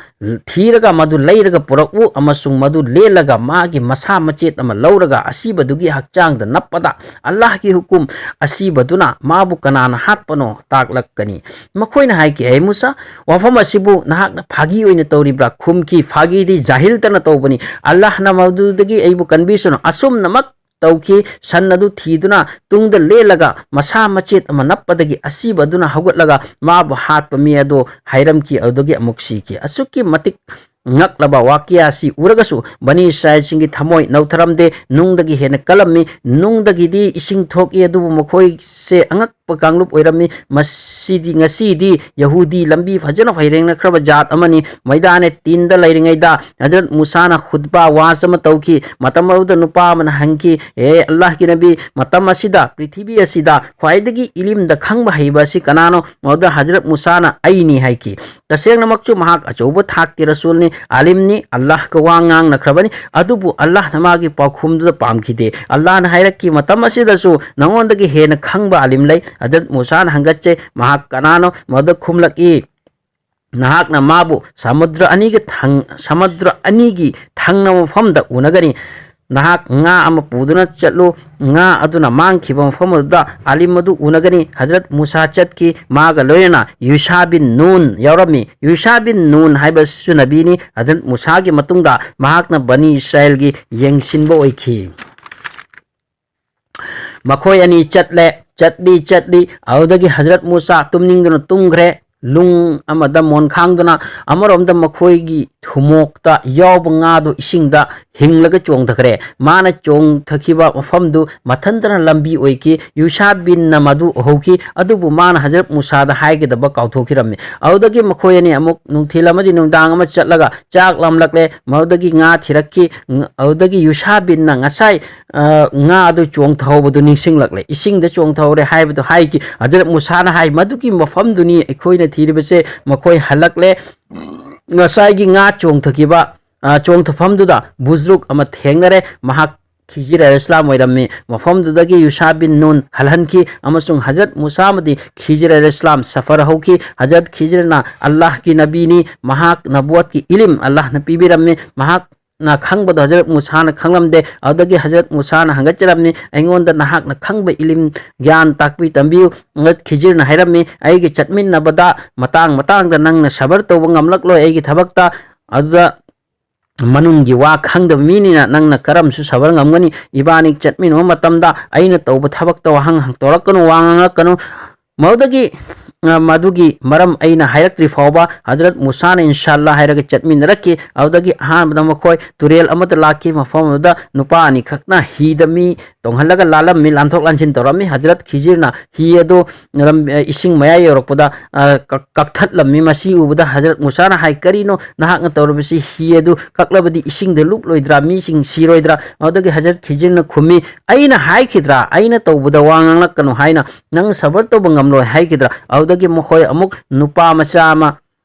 ꯊꯤꯔꯒ ꯃꯗꯨ ꯂꯩꯔꯒ ꯄꯨꯔꯛꯎ, ꯑꯃꯁꯨꯡ ꯃꯗꯨ ꯂꯦꯜꯂꯒ ꯃꯥꯒꯤ ꯃꯁꯥ ꯃꯆꯦꯠ ꯑꯃ ꯂꯧꯔꯒ ꯑꯁꯤꯕꯗꯨꯒꯤ ꯍꯛꯆꯥꯡꯗ ꯅꯞꯄꯗ ꯑꯜꯂꯥꯍꯒꯤ ꯍꯨꯀꯨꯝ ꯑꯁꯤꯕꯗꯨꯅ ꯃꯥꯕꯨ ꯀꯅꯥꯅ ꯍꯥꯠꯄꯅꯣ ꯇꯥꯛꯂꯛꯀꯅꯤ꯫" ꯃꯈꯣꯏꯅ ꯍꯥꯏꯈꯤ, "ꯍꯦ ꯃꯨꯁꯥ, ꯋꯥꯐꯝ ꯑꯁꯤꯕꯨ ꯅꯍꯥꯛꯅ ꯐꯥꯒꯤ ꯑꯣꯏꯅ ꯇꯧꯔꯤꯕ꯭ꯔꯥ?" ꯈꯨꯝꯈꯤ, "ꯐꯥꯒꯤꯗꯤ ꯖꯥꯍꯤꯜꯇꯅ ꯇꯧꯕꯅꯤ꯫ ꯑꯜꯂꯥꯍꯅ ꯃꯗꯨꯗꯒꯤ ꯑꯩꯕꯨ ꯀꯟꯕꯤꯁꯅꯨ꯫ ꯑꯁꯨꯝꯅꯃꯛ ꯇꯧꯈꯤ꯫ ꯁꯟ ꯑꯗꯨ ꯊꯤꯗꯨꯅ ꯇꯨꯡꯗ ꯂꯦꯜꯂꯒ ꯃꯁꯥ ꯃꯆꯦꯠ ꯑꯃ ꯅꯞꯄꯗꯒꯤ ꯑꯁꯤꯕ ꯑꯗꯨꯅ ꯍꯧꯒꯠꯂꯒ ꯃꯥꯕꯨ ꯍꯥꯠꯄ ꯃꯤ ꯑꯗꯨ ꯍꯥꯏꯔꯝꯈꯤ꯫ ꯑꯗꯨꯗꯒꯤ ꯑꯃꯨꯛ ꯁꯤꯈꯤ꯫ ꯑꯁꯨꯛꯀꯤ ꯃꯇꯤꯛ ꯉꯛꯂꯕ ꯋꯥꯀꯤꯌꯥ ꯑꯁꯤ ꯎꯔꯒꯁꯨ ꯕꯅꯤ ꯏꯁꯔꯥꯏꯜꯁꯤꯡꯒꯤ ꯊꯃꯣꯏ ꯅꯧꯊꯔꯝꯗꯦ꯫ ꯅꯨꯡꯗꯒꯤ ꯍꯦꯟꯅ ꯀꯜꯂꯝꯃꯤ꯫ ꯅꯨꯡꯗꯒꯤꯗꯤ ꯏꯁꯤꯡ ꯊꯣꯛꯏ, ꯑꯗꯨꯕꯨ ꯃꯈꯣꯏꯁꯦ ꯑꯉꯛꯄ ꯀꯥꯡꯂꯨꯞ ꯑꯣꯏꯔꯝꯃꯤ꯫ ꯃꯁꯤꯗꯤ, ꯉꯁꯤꯗꯤ ꯌꯍꯨꯗꯤ ꯂꯝꯕꯤ ꯐꯖꯅ ꯐꯩꯔꯦꯡꯅꯈ꯭ꯔꯕ ꯖꯥꯠ ꯑꯃꯅꯤ꯫ ꯃꯩꯗꯥꯅꯦ ꯇꯤꯟꯗ ꯂꯩꯔꯤꯉꯩꯗ ꯍꯖꯔꯠ ꯃꯨꯁꯥꯅ ꯈꯨꯠꯕꯥ ꯋꯥꯖ ꯑꯃ ꯇꯧꯈꯤ꯫ ꯃꯇꯝ ꯑꯗꯨꯗ ꯅꯨꯄꯥ ꯑꯃꯅ ꯍꯪꯈꯤ, "ꯑꯦ ꯑꯜꯂꯥꯍꯒꯤ ꯅꯕꯤ, ꯃꯇꯝ ꯑꯁꯤꯗ ꯄ꯭ꯔꯤꯊꯤꯕꯤ ꯑꯁꯤꯗ ꯈ꯭ꯋꯥꯏꯗꯒꯤ ꯏꯂꯤꯝꯗ ꯈꯪꯕ ꯍꯩꯕ ꯑꯁꯤ ꯀꯅꯥꯅꯣ?" ꯃꯗꯨꯗ ꯍꯖꯔꯠ ꯃꯨꯁꯥꯅ, "ꯑꯩꯅꯤ" ꯍꯥꯏꯈꯤ꯫ ꯇꯁꯦꯡꯅꯃꯛꯁꯨ ꯃꯍꯥꯛ ꯑꯆꯧꯕ ꯊꯥꯛꯀꯤ ꯔꯁꯨꯜꯅꯤ, ꯑꯥꯂꯤꯝꯅꯤ, ꯑꯜꯂꯥꯍꯒ ꯋꯥ ꯉꯥꯡꯅꯈ꯭ꯔꯕꯅꯤ꯫ ꯑꯗꯨꯕꯨ ꯑꯜꯂꯥꯍꯅ ꯃꯥꯒꯤ ꯄꯥꯎꯈꯨꯝꯗꯨꯗ ꯄꯥꯝꯈꯤꯗꯦ꯫ ꯑꯜꯂꯥꯍꯅ ꯍꯥꯏꯔꯛꯈꯤ, "ꯃꯇꯝ ꯑꯁꯤꯗꯁꯨ ꯅꯉꯣꯟꯗꯒꯤ ꯍꯦꯟꯅ ꯈꯪꯕ ꯑꯥꯂꯤꯝ ꯂꯩ?" ꯍꯖꯔꯠ ꯃꯨꯁꯥꯅ ꯍꯪꯒꯠꯆꯩ, "ꯃꯍꯥꯛ ꯀꯅꯥꯅꯣ?" ꯃꯗꯨꯗ ꯈꯨꯝꯂꯛꯏ, ꯅꯍꯥꯛꯅ ꯃꯥꯕꯨ ꯁꯃꯨꯗ꯭ꯔ ꯑꯅꯤꯒ ꯊꯪ-, ꯁꯃꯨꯗ꯭ꯔ ꯑꯅꯤꯒꯤ ꯊꯪꯅꯕ ꯃꯐꯝꯗ ꯎꯅꯒꯅꯤ꯫ ꯅꯍꯥꯛ ꯉꯥ ꯑꯃ ꯄꯨꯗꯨꯅ ꯆꯠꯂꯨ꯫ ꯉꯥ ꯑꯗꯨꯅ ꯃꯥꯡꯈꯤꯕ ꯃꯐꯝ ꯑꯗꯨꯗ ꯑꯥꯂꯤꯝ ꯑꯗꯨ ꯎꯅꯒꯅꯤ꯫ ꯍꯖꯔꯠ ꯃꯨꯁꯥ ꯆꯠꯈꯤ꯫ ꯃꯥꯒ ꯂꯣꯏꯅꯅ ꯌꯨꯁꯥ ꯕꯤꯟ ꯅꯨꯟ ꯌꯥꯎꯔꯝꯃꯤ꯫ ꯌꯨꯁꯥ ꯕꯤꯟ ꯅꯨꯟ ꯍꯥꯏꯕꯁꯤꯁꯨ ꯅꯕꯤꯅꯤ꯫ ꯍꯖꯔꯠ ꯃꯨꯁꯥꯒꯤ ꯃꯇꯨꯡꯗ ꯃꯍꯥꯛꯅ ꯕꯅꯤ ꯏꯁꯔꯥꯏꯜꯒꯤ ꯌꯦꯡꯁꯤꯟꯕ ꯑꯣꯏꯈꯤ꯫ ꯃꯈꯣꯏ ꯑꯅꯤ ꯆꯠꯂꯦ, ꯆꯠꯂꯤ, ꯆꯠꯂꯤ꯫ ꯑꯗꯨꯗꯒꯤ ꯍꯖꯔꯠ ꯃꯨꯁꯥ ꯇꯨꯝꯅꯤꯡꯗꯨꯅ ꯇꯨꯝꯈ꯭ꯔꯦ꯫ ꯂꯨꯡ ꯑꯃꯗ ꯃꯣꯟ ꯈꯥꯡꯗꯨꯅ, ꯑꯃꯔꯣꯝꯗ ꯃꯈꯣꯏꯒꯤ ꯊꯨꯃꯣꯛꯇ ꯌꯥꯎꯕ ꯉꯥꯗꯨ ꯏꯁꯤꯡꯗ ꯍꯤꯡꯂꯒ ꯆꯣꯡꯊꯈ꯭ꯔꯦ꯫ ꯃꯥꯅ ꯆꯣꯡꯊꯈꯤꯕ ꯃꯐꯝꯗꯨ ꯃꯊꯟꯇꯅ ꯂꯝꯕꯤ ꯑꯣꯏꯈꯤ꯫ ꯌꯨꯁꯥ ꯕꯤꯟꯅ ꯃꯗꯨ ꯎꯍꯧꯈꯤ, ꯑꯗꯨꯕꯨ ꯃꯥꯅ ꯍꯖꯔꯠ ꯃꯨꯁꯥꯗ ꯍꯥꯏꯒꯗꯕ ꯀꯥꯎꯊꯣꯛꯈꯤꯔꯝꯃꯤ꯫ ꯑꯗꯨꯗꯒꯤ ꯃꯈꯣꯏ ꯑꯅꯤ ꯑꯃꯨꯛ ꯅꯨꯡꯊꯤꯜ ꯑꯃꯗꯤ ꯅꯨꯡꯗꯥꯡ ꯑꯃ ꯆꯠꯂꯒ ꯆꯥꯛ ꯂꯥꯝꯂꯛꯂꯦ꯫ ꯃꯗꯨꯗꯒꯤ ꯉꯥ ꯊꯤꯔꯛꯈꯤ꯫ ꯉ-, ꯑꯗꯨꯗꯒꯤ ꯌꯨꯁꯥ ꯕꯤꯟꯅ ꯉꯁꯥꯏ, ꯑ, ꯉꯥ ꯑꯗꯨ ꯆꯣꯡꯊꯍꯧꯕꯗꯨ ꯅꯤꯡꯁꯤꯡꯂꯛꯂꯦ꯫ ꯏꯁꯤꯡꯗ ꯆꯣꯡꯊꯍꯧꯔꯦ ꯍꯥꯏꯕꯗꯨ ꯍꯥꯏꯈꯤ꯫ ꯍꯖꯔꯠ ꯃꯨꯁꯥꯅ ꯍꯥꯏ, "ꯃꯗꯨꯒꯤ ꯃꯐꯝꯗꯨꯅꯤ ꯑꯩꯈꯣꯏꯅ ꯊꯤꯔꯤꯕꯁꯦ"꯫ ꯃꯈꯣꯏ ꯍꯜꯂꯛꯂꯦ꯫ ꯉꯁꯥꯏꯒꯤ ꯉꯥ ꯆꯣꯡꯊꯈꯤꯕ, ꯑ, ꯆꯣꯡꯊꯐꯝꯗꯨꯗ ꯕꯨꯖ꯭ꯔꯨꯛ ꯑꯃ ꯊꯦꯡꯅꯔꯦ꯫ ꯃꯍꯥꯛ ꯈꯤꯖꯤꯔ ꯑꯂꯩꯍꯤꯁꯂꯥꯝ ꯑꯣꯏꯔꯝꯃꯤ꯫ ꯃꯐꯝꯗꯨꯗꯒꯤ ꯌꯨꯁꯥ ꯕꯤꯟ ꯅꯨꯟ ꯍꯜꯍꯟꯈꯤ, ꯑꯃꯁꯨꯡ ꯍꯖꯔꯠ ꯃꯨꯁꯥ ꯑꯃꯗꯤ ꯈꯤꯖꯤꯔ ꯑꯂꯩꯍꯤꯁꯂꯥꯝ ꯁꯐꯔ ꯍꯧꯈꯤ꯫ ꯍꯖꯔꯠ ꯈꯤꯖꯤꯔꯅ ꯑꯜꯂꯥꯍꯒꯤ ꯅꯕꯤꯅꯤ, ꯃꯍꯥꯛ ꯅꯕꯨꯋꯠꯀꯤ ꯏꯂꯤꯝ ꯑꯜꯂꯥꯍꯅ ꯄꯤꯕꯤꯔꯝꯃꯤ꯫ ꯃꯍꯥꯛꯅ ꯈꯪꯕꯗꯣ ꯍꯖꯔꯠ ꯃꯨꯁꯥꯅ ꯈꯪꯂꯝꯗꯦ꯫ ꯑꯗꯨꯗꯒꯤ ꯍꯖꯔꯠ ꯃꯨꯁꯥꯅ ꯍꯪꯒꯠꯆꯔꯝꯃꯤ, "ꯑꯩꯉꯣꯟꯗ ꯅꯍꯥꯛꯅ ꯈꯪꯕ ꯏꯂꯤꯝ ꯒ꯭ꯌꯥꯟ ꯇꯥꯛꯄꯤ ꯇꯝꯕꯤꯌꯨ"꯫ ꯍꯖꯔꯠ ꯈꯤꯖꯤꯔꯅ ꯍꯥꯏꯔꯝꯃꯤ, "ꯑꯩꯒꯤ ꯆꯠꯃꯤꯟꯅꯕꯗ ꯃꯇꯥꯡ ꯃꯇꯥꯡꯗ ꯅꯪꯅ ꯁꯕꯔ ꯇꯧꯕ ꯉꯝꯂꯛꯂꯣꯏ ꯑꯩꯒꯤ ꯊꯕꯛꯇ꯫ ꯑꯗꯨꯗ ꯃꯅꯨꯡꯒꯤ ꯋꯥ ꯈꯪꯗꯕ ꯃꯤꯅꯤꯅ ꯅꯪꯅ ꯀꯔꯝꯁꯨ ꯁꯕꯔ ꯉꯝꯒꯅꯤ? ꯏꯕꯥꯅꯤ ꯆꯠꯃꯤꯟꯅꯕ ꯃꯇꯝꯗ ꯑꯩꯅ ꯇꯧꯕ ꯊꯕꯛꯇ ꯋꯥꯍꯪ ꯍꯪ-, ꯇꯧꯔꯛꯀꯅꯨ, ꯋꯥ ꯉꯥꯡꯂꯛꯀꯅꯨ"꯫ ꯃꯗꯨꯗꯒꯤ, ꯑ, ꯃꯗꯨꯒꯤ ꯃꯔꯝ ꯑꯩꯅ ꯍꯥꯏꯔꯛꯇ꯭ꯔꯤ ꯐꯥꯎꯕ ꯍꯖꯔꯠ ꯃꯨꯁꯥꯅ "ꯏꯟꯁꯥꯜꯂꯥ" ꯍꯥꯏꯔꯒ ꯆꯠꯃꯤꯟꯅꯔꯛꯈꯤ꯫ ꯑꯗꯨꯗꯒꯤ ꯑꯍꯥꯟꯕꯗ ꯃꯈꯣꯏ ꯇꯨꯔꯦꯜ ꯑꯃꯗ ꯂꯥꯛꯈꯤ꯫ ꯃꯐꯝ ꯑꯗꯨꯗ ꯅꯨꯄꯥ ꯑꯅꯤꯈꯛꯅ ꯍꯤꯗ ꯃꯤ ꯇꯣꯡꯍꯜꯂꯒ ꯂꯥꯜꯂꯝꯃꯤ, ꯂꯥꯟꯊꯣꯛ ꯂꯥꯟꯁꯤꯟ ꯇꯧꯔꯝꯃꯤ꯫ ꯍꯖꯔꯠ ꯈꯤꯖꯤꯔꯅ ꯍꯤ ꯑꯗꯨ ꯂꯝ-, ꯏꯁꯤꯡ ꯃꯌꯥꯏ ꯌꯧꯔꯛꯄꯗ, ꯑ, ꯀꯛ-, ꯀꯛꯊꯠꯂꯝꯃꯤ꯫ ꯃꯁꯤ ꯎꯕꯗ ꯍꯖꯔꯠ ꯃꯨꯁꯥꯅ ꯍꯥꯏ, "ꯀꯔꯤꯅꯣ ꯅꯍꯥꯛꯅ ꯇꯧꯔꯤꯕꯁꯤ? ꯍꯤ ꯑꯗꯨ ꯀꯛꯂꯕꯗꯤ ꯏꯁꯤꯡꯗ ꯂꯨꯞꯂꯣꯏꯗ꯭ꯔꯥ? ꯃꯤꯁꯤꯡ ꯁꯤꯔꯣꯏꯗ꯭ꯔꯥ?" ꯑꯗꯨꯗꯒꯤ ꯍꯖꯔꯠ ꯈꯤꯖꯤꯔꯅ ꯈꯨꯝꯃꯤ, "ꯑꯩꯅ ꯍꯥꯏꯈꯤꯗ꯭ꯔꯥ ꯑꯩꯅ ꯇꯧꯕꯗ ꯋꯥ ꯉꯥꯡꯂꯛꯀꯅꯨ ꯍꯥꯏꯅ? ꯅꯪ ꯁꯕꯔ ꯇꯧꯕ ꯉꯝꯂꯣꯏ ꯍꯥꯏꯈꯤꯗ꯭ꯔꯥ?" ꯑꯗꯨꯗꯒꯤ ꯃꯈꯣꯏ ꯑꯃꯨꯛ ꯅꯨꯄꯥ ꯃꯆꯥ ꯑꯃ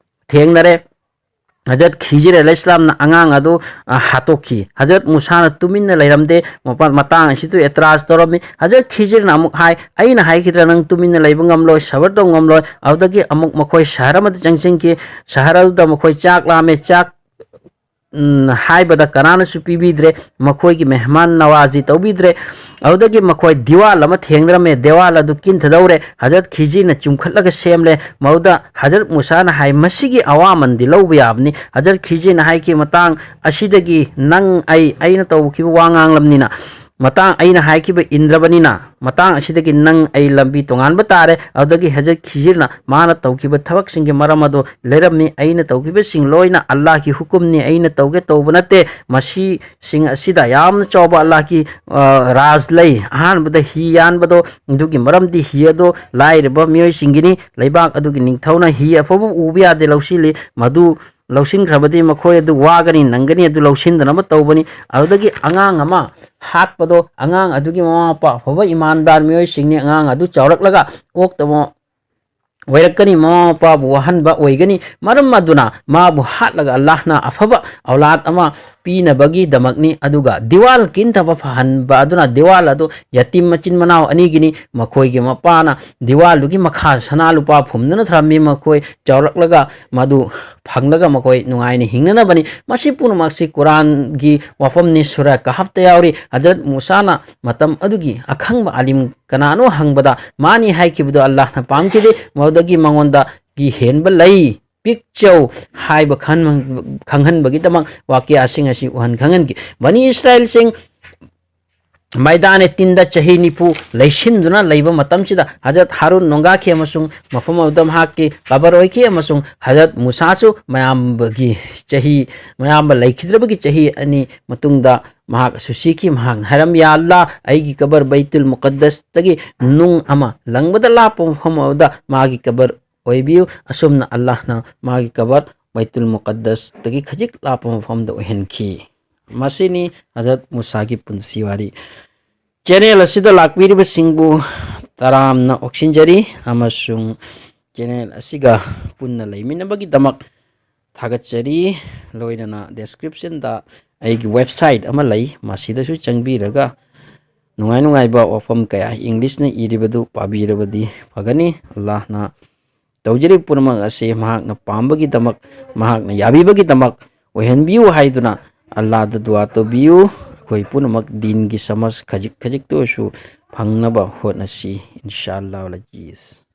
ꯊꯦꯡꯅꯔꯦ꯫ ꯍꯖꯔꯠ ꯈꯤꯖꯤꯔ ꯑꯂꯩꯍꯤꯁꯂꯥꯝꯅ ꯑꯉꯥꯡ ꯑꯗꯨ, ꯑ, ꯍꯥꯠꯇꯣꯛꯈꯤ꯫ ꯍꯖꯔꯠ ꯃꯨꯁꯥꯅ ꯇꯨꯃꯤꯟꯅ ꯂꯩꯔꯝꯗꯦ, ꯃꯄꯥ-, ꯃꯇꯥꯡ ꯑꯁꯤꯗ ꯑꯦꯇ꯭ꯔꯥꯖ ꯇꯧꯔꯝꯃꯤ꯫ ꯍꯖꯔꯠ ꯈꯤꯖꯤꯔꯅ ꯑꯃꯨꯛ ꯍꯥꯏ, "ꯑꯩꯅ ꯍꯥꯏꯈꯤꯗ꯭ꯔꯥ ꯅꯪ ꯇꯨꯃꯤꯟꯅ ꯂꯩꯕ ꯉꯝꯂꯣꯏ, ꯁꯕꯔ ꯇꯧ ꯉꯝꯂꯣꯏ?" ꯑꯗꯨꯗꯒꯤ ꯑꯃꯨꯛ ꯃꯈꯣꯏ ꯁꯍꯔ ꯑꯃꯗ ꯆꯪꯁꯤꯟꯈꯤ꯫ ꯁꯍꯔ ꯑꯗꯨꯗ ꯃꯈꯣꯏ ꯆꯥꯛ ꯂꯥꯝꯃꯦ, ꯆꯥꯛ, ꯎꯝ, ꯍꯥꯏꯕꯗ ꯀꯅꯥꯅꯁꯨ ꯄꯤꯕꯤꯗ꯭ꯔꯦ꯫ ꯃꯈꯣꯏꯒꯤ ꯃꯦꯍꯃꯥꯟ ꯅꯋꯥꯖꯤ ꯇꯧꯕꯤꯗ꯭ꯔꯦ꯫ ꯑꯗꯨꯗꯒꯤ ꯃꯈꯣꯏ ꯗꯤꯋꯥꯜ ꯑꯃ ꯊꯦꯡꯅꯔꯝꯃꯦ, ꯗꯤꯋꯥꯜ ꯑꯗꯨ ꯀꯤꯟꯊꯗꯧꯔꯦ꯫ ꯍꯖꯔꯠ ꯈꯤꯖꯤꯔꯅ ꯆꯨꯝꯈꯠꯂꯒ ꯁꯦꯝꯂꯦ꯫ ꯃꯗꯨꯗ ꯍꯖꯔꯠ ꯃꯨꯁꯥꯅ ꯍꯥꯏ, "ꯃꯁꯤꯒꯤ ꯑꯋꯥꯃꯟꯗꯤ ꯂꯧꯕ ꯌꯥꯕꯅꯤ"꯫ ꯍꯖꯔꯠ ꯈꯤꯖꯤꯔꯅ ꯍꯥꯏꯈꯤ, "ꯃꯇꯥꯡ ꯑꯁꯤꯗꯒꯤ ꯅꯪ ꯑꯩ, ꯑꯩꯅ ꯇꯧꯈꯤꯕ ꯋꯥ ꯉꯥꯡꯂꯕꯅꯤꯅ, ꯃꯇꯥꯡ ꯑꯩꯅ ꯍꯥꯏꯈꯤꯕ ꯏꯟꯗ꯭ꯔꯕꯅꯤꯅ, ꯃꯇꯥꯡ ꯑꯁꯤꯗꯒꯤ ꯅꯪ ꯑꯩ ꯂꯝꯕꯤ ꯇꯣꯉꯥꯟꯕ ꯇꯥꯔꯦ"꯫ ꯑꯗꯨꯗꯒꯤ ꯍꯖꯔꯠ ꯈꯤꯖꯤꯔꯅ ꯃꯥꯅ ꯇꯧꯈꯤꯕ ꯊꯕꯛꯁꯤꯡꯒꯤ ꯃꯔꯝ ꯑꯗꯨ ꯂꯩꯔꯝꯃꯤ, "ꯑꯩꯅ ꯇꯧꯈꯤꯕꯁꯤꯡ ꯂꯣꯏꯅ ꯑꯜꯂꯥꯍꯒꯤ ꯍꯨꯀꯨꯝꯅꯤ, ꯑꯩꯅ ꯇꯧꯒꯦ ꯇꯧꯕ ꯅꯠꯇꯦ꯫ ꯃꯁꯤꯁꯤꯡ ꯑꯁꯤꯗ ꯌꯥꯝꯅ ꯆꯥꯎꯕ ꯑꯜꯂꯥꯍꯒꯤ, ꯑ, ꯔꯥꯖ ꯂꯩ꯫ ꯑꯍꯥꯟꯕꯗ ꯍꯤ ꯌꯥꯟꯕꯗꯣ, ꯑꯗꯨꯒꯤ ꯃꯔꯝꯗꯤ ꯍꯤ ꯑꯗꯣ ꯂꯥꯏꯔꯕ ꯃꯤꯑꯣꯏꯁꯤꯡꯒꯤꯅꯤ꯫ ꯂꯩꯕꯥꯛ ꯑꯗꯨꯒꯤ ꯅꯤꯡꯊꯧꯅ ꯍꯤ ꯑꯐꯕ ꯎꯕ ꯌꯥꯗꯦ ꯂꯧꯁꯤꯜꯂꯤ꯫ ꯃꯗꯨ ꯂꯧꯁꯤꯟꯈ꯭ꯔꯕꯗꯤ ꯃꯈꯣꯏ ꯑꯗꯨ ꯋꯥꯒꯅꯤ, ꯅꯪꯒꯅꯤ, ꯑꯗꯨ ꯂꯧꯁꯤꯟꯗꯅꯕ ꯇꯧꯕꯅꯤ"꯫ ꯑꯗꯨꯗꯒꯤ ꯑꯉꯥꯡ ꯑꯃ ꯍꯥꯠꯄꯗꯣ, ꯑꯉꯥꯡ ꯑꯗꯨꯒꯤ ꯃꯃꯥ ꯃꯄꯥ ꯑꯐꯕ ꯏꯃꯥꯟꯗꯥꯔ ꯃꯤꯑꯣꯏꯁꯤꯡꯅꯤ꯫ ꯑꯉꯥꯡ ꯑꯗꯨ ꯆꯥꯎꯔꯛꯂꯒ ꯑꯣꯛꯇꯕ ꯑꯣꯏꯔꯛꯀꯅꯤ, ꯃꯃꯥ ꯃꯄꯥꯕꯨ ꯋꯥꯍꯟꯕ ꯑꯣꯏꯒꯅꯤ꯫ ꯃꯔꯝ ꯑꯗꯨꯅ ꯃꯥꯕꯨ ꯍꯥꯠꯂꯒ ꯑꯜꯂꯥꯍꯅ ꯑꯐꯕ ꯑꯧꯂꯥꯗ ꯑꯃ ꯄꯤꯅꯕꯒꯤꯗꯃꯛꯅꯤ꯫ ꯑꯗꯨꯒ ꯗꯤꯋꯥꯜ ꯀꯤꯟꯊꯕ ꯐꯍꯟꯕ ꯑꯗꯨꯅ ꯗꯤꯋꯥꯜ ꯑꯗꯨ ꯌꯇꯤꯝ ꯃꯆꯤꯟ ꯃꯅꯥꯎ ꯑꯅꯤꯒꯤꯅꯤ꯫ ꯃꯈꯣꯏꯒꯤ ꯃꯄꯥꯅ ꯗꯤꯋꯥꯜꯗꯨꯒꯤ ꯃꯈꯥ ꯁꯅꯥ ꯂꯨꯄꯥ ꯐꯨꯝꯗꯨꯅ ꯊꯝꯂꯝꯃꯤ꯫ ꯃꯈꯣꯏ ꯆꯥꯎꯔꯛꯂꯒ ꯃꯗꯨ ꯐꯪꯂꯒ ꯃꯈꯣꯏ ꯅꯨꯡꯉꯥꯏꯅ ꯍꯤꯡꯅꯅꯕꯅꯤ꯫ ꯃꯁꯤ ꯄꯨꯝꯅꯃꯛꯁꯤ ꯀꯨꯔꯥꯟꯒꯤ ꯋꯥꯐꯝꯅꯤ, ꯁꯨꯔꯥ ꯀꯍꯐꯇ ꯌꯥꯎꯔꯤ꯫ ꯍꯖꯔꯠ ꯃꯨꯁꯥꯅ ꯃꯇꯝ ꯑꯗꯨꯒꯤ ꯑꯈꯪꯕ ꯑꯥꯂꯤꯝ ꯀꯅꯥꯅꯣ ꯍꯪꯕꯗ, ꯃꯥꯅꯤ ꯍꯥꯏꯈꯤꯕꯗꯨ ꯑꯜꯂꯥꯍꯅ ꯄꯥꯝꯈꯤꯗꯦ꯫ ꯃꯗꯨꯗꯒꯤ ꯃꯉꯣꯟꯗꯒꯤ ꯍꯦꯟꯕ ꯂꯩ, ꯄꯤꯛꯆꯧ ꯍꯥꯏꯕ ꯈꯟ-, ꯈꯪꯍꯟꯕꯒꯤꯗꯃꯛ ꯋꯥꯀꯤꯌꯥꯁꯤꯡ ꯑꯁꯤ ꯎꯍꯟ ꯈꯪꯍꯟꯈꯤ꯫ ꯕꯅꯤ ꯏꯁꯔꯥꯏꯜꯁꯤꯡ ꯃꯥꯏꯗꯥꯅꯦ ꯇꯤꯟꯗ ꯆꯍꯤ ꯅꯤꯐꯨ ꯂꯩꯁꯤꯟꯗꯨꯅ ꯂꯩꯕ ꯃꯇꯝꯁꯤꯗ ꯍꯖꯔꯠ ꯍꯥꯔꯨꯟ ꯅꯣꯡꯒꯥꯈꯤ ꯑꯃꯁꯨꯡ ꯃꯐꯝ ꯑꯗꯨꯗ ꯃꯍꯥꯛꯀꯤ ꯀꯕꯔ ꯑꯣꯏꯈꯤ, ꯑꯃꯁꯨꯡ ꯍꯖꯔꯠ ꯃꯨꯁꯥꯁꯨ ꯃꯌꯥꯝꯕꯒꯤ ꯆꯍꯤ, ꯃꯌꯥꯝꯕ ꯂꯩꯈꯤꯗ꯭ꯔꯕꯒꯤ ꯆꯍꯤ ꯑꯅꯤ ꯃꯇꯨꯡꯗ ꯃꯍꯥꯛ ꯑꯁꯨ ꯁꯤꯈꯤ꯫ ꯃꯍꯥꯛꯅ ꯍꯥꯏꯔꯝꯃꯤ, "ꯌꯥ ꯑꯜꯂꯥ, ꯑꯩꯒꯤ ꯀꯕꯔ ꯕꯩꯇꯨꯜ ꯃꯨꯀꯠꯗꯁꯇꯒꯤ ꯅꯨꯡ ꯑꯃ ꯂꯪꯕꯗ ꯂꯥꯞꯄ ꯃꯐꯝ ꯑꯗꯨꯗ ꯃꯥꯒꯤ ꯀꯕꯔ ꯑꯣꯏꯕꯤꯌꯨ"꯫ ꯑꯁꯨꯝꯅ ꯑꯜꯂꯥꯍꯅ ꯃꯥꯒꯤ ꯀꯕꯔ ꯕꯩꯇꯨꯜ ꯃꯨꯀꯠꯗꯁꯇꯒꯤ ꯈꯖꯤꯛ ꯂꯥꯞꯄ ꯃꯐꯝꯗ ꯑꯣꯏꯍꯟꯈꯤ꯫ ꯃꯁꯤꯅꯤ ꯍꯖꯔꯠ ꯃꯨꯁꯥꯒꯤ ꯄꯨꯟꯁꯤ ꯋꯥꯔꯤ꯫ ꯆꯦꯅꯦꯜ ꯑꯁꯤꯗ ꯂꯥꯛꯄꯤꯔꯤꯕꯁꯤꯡꯕꯨ ꯇꯔꯥꯝꯅ ꯑꯣꯛꯁꯤꯟꯖꯔꯤ, ꯑꯃꯁꯨꯡ ꯆꯦꯅꯦꯜ ꯑꯁꯤꯒ ꯄꯨꯟꯅ ꯂꯩꯃꯤꯟꯅꯕꯒꯤꯗꯃꯛ ꯊꯥꯒꯠꯆꯔꯤ꯫ ꯂꯣꯏꯅꯅ description ꯗ ꯑꯩꯒꯤ website ꯑꯃ ꯂꯩ, ꯃꯁꯤꯗꯁꯨ ꯆꯪꯕꯤꯔꯒ ꯅꯨꯡꯉꯥꯏ ꯅꯨꯡꯉꯥꯏꯕ ꯋꯥꯐꯝ ꯀꯌꯥ English ꯅ ꯏꯔꯤꯕꯗꯨ ꯄꯥꯕꯤꯔꯕꯗꯤ ꯐꯒꯅꯤ꯫ ꯑꯜꯂꯥꯍꯅ ꯇꯧꯖꯔꯤꯕ ꯄꯨꯝꯅꯃꯛ ꯑꯁꯤ ꯃꯍꯥꯛꯅ ꯄꯥꯝꯕꯒꯤꯗꯃꯛ, ꯃꯍꯥꯛꯅ ꯌꯥꯕꯤꯕꯒꯤꯗꯃꯛ ꯑꯣꯏꯍꯟꯕꯤꯌꯨ ꯍꯥꯏꯗꯨꯅ ꯑꯜꯂꯥꯍꯗ ꯗꯨꯋꯥ ꯇꯧꯕꯤꯌꯨ꯫ ꯑꯩꯈꯣꯏ ꯄꯨꯝꯅꯃꯛ ꯗꯤꯟꯒꯤ ꯁꯃꯖ ꯈꯖꯤꯛ ꯈꯖꯤꯛꯇ ꯑꯣꯏꯔꯁꯨ ꯐꯪꯅꯕ ꯍꯣꯠꯅꯁꯤ, ꯏꯟꯁꯥ ꯑꯜꯂꯥꯍ ꯑꯖꯤꯖ꯫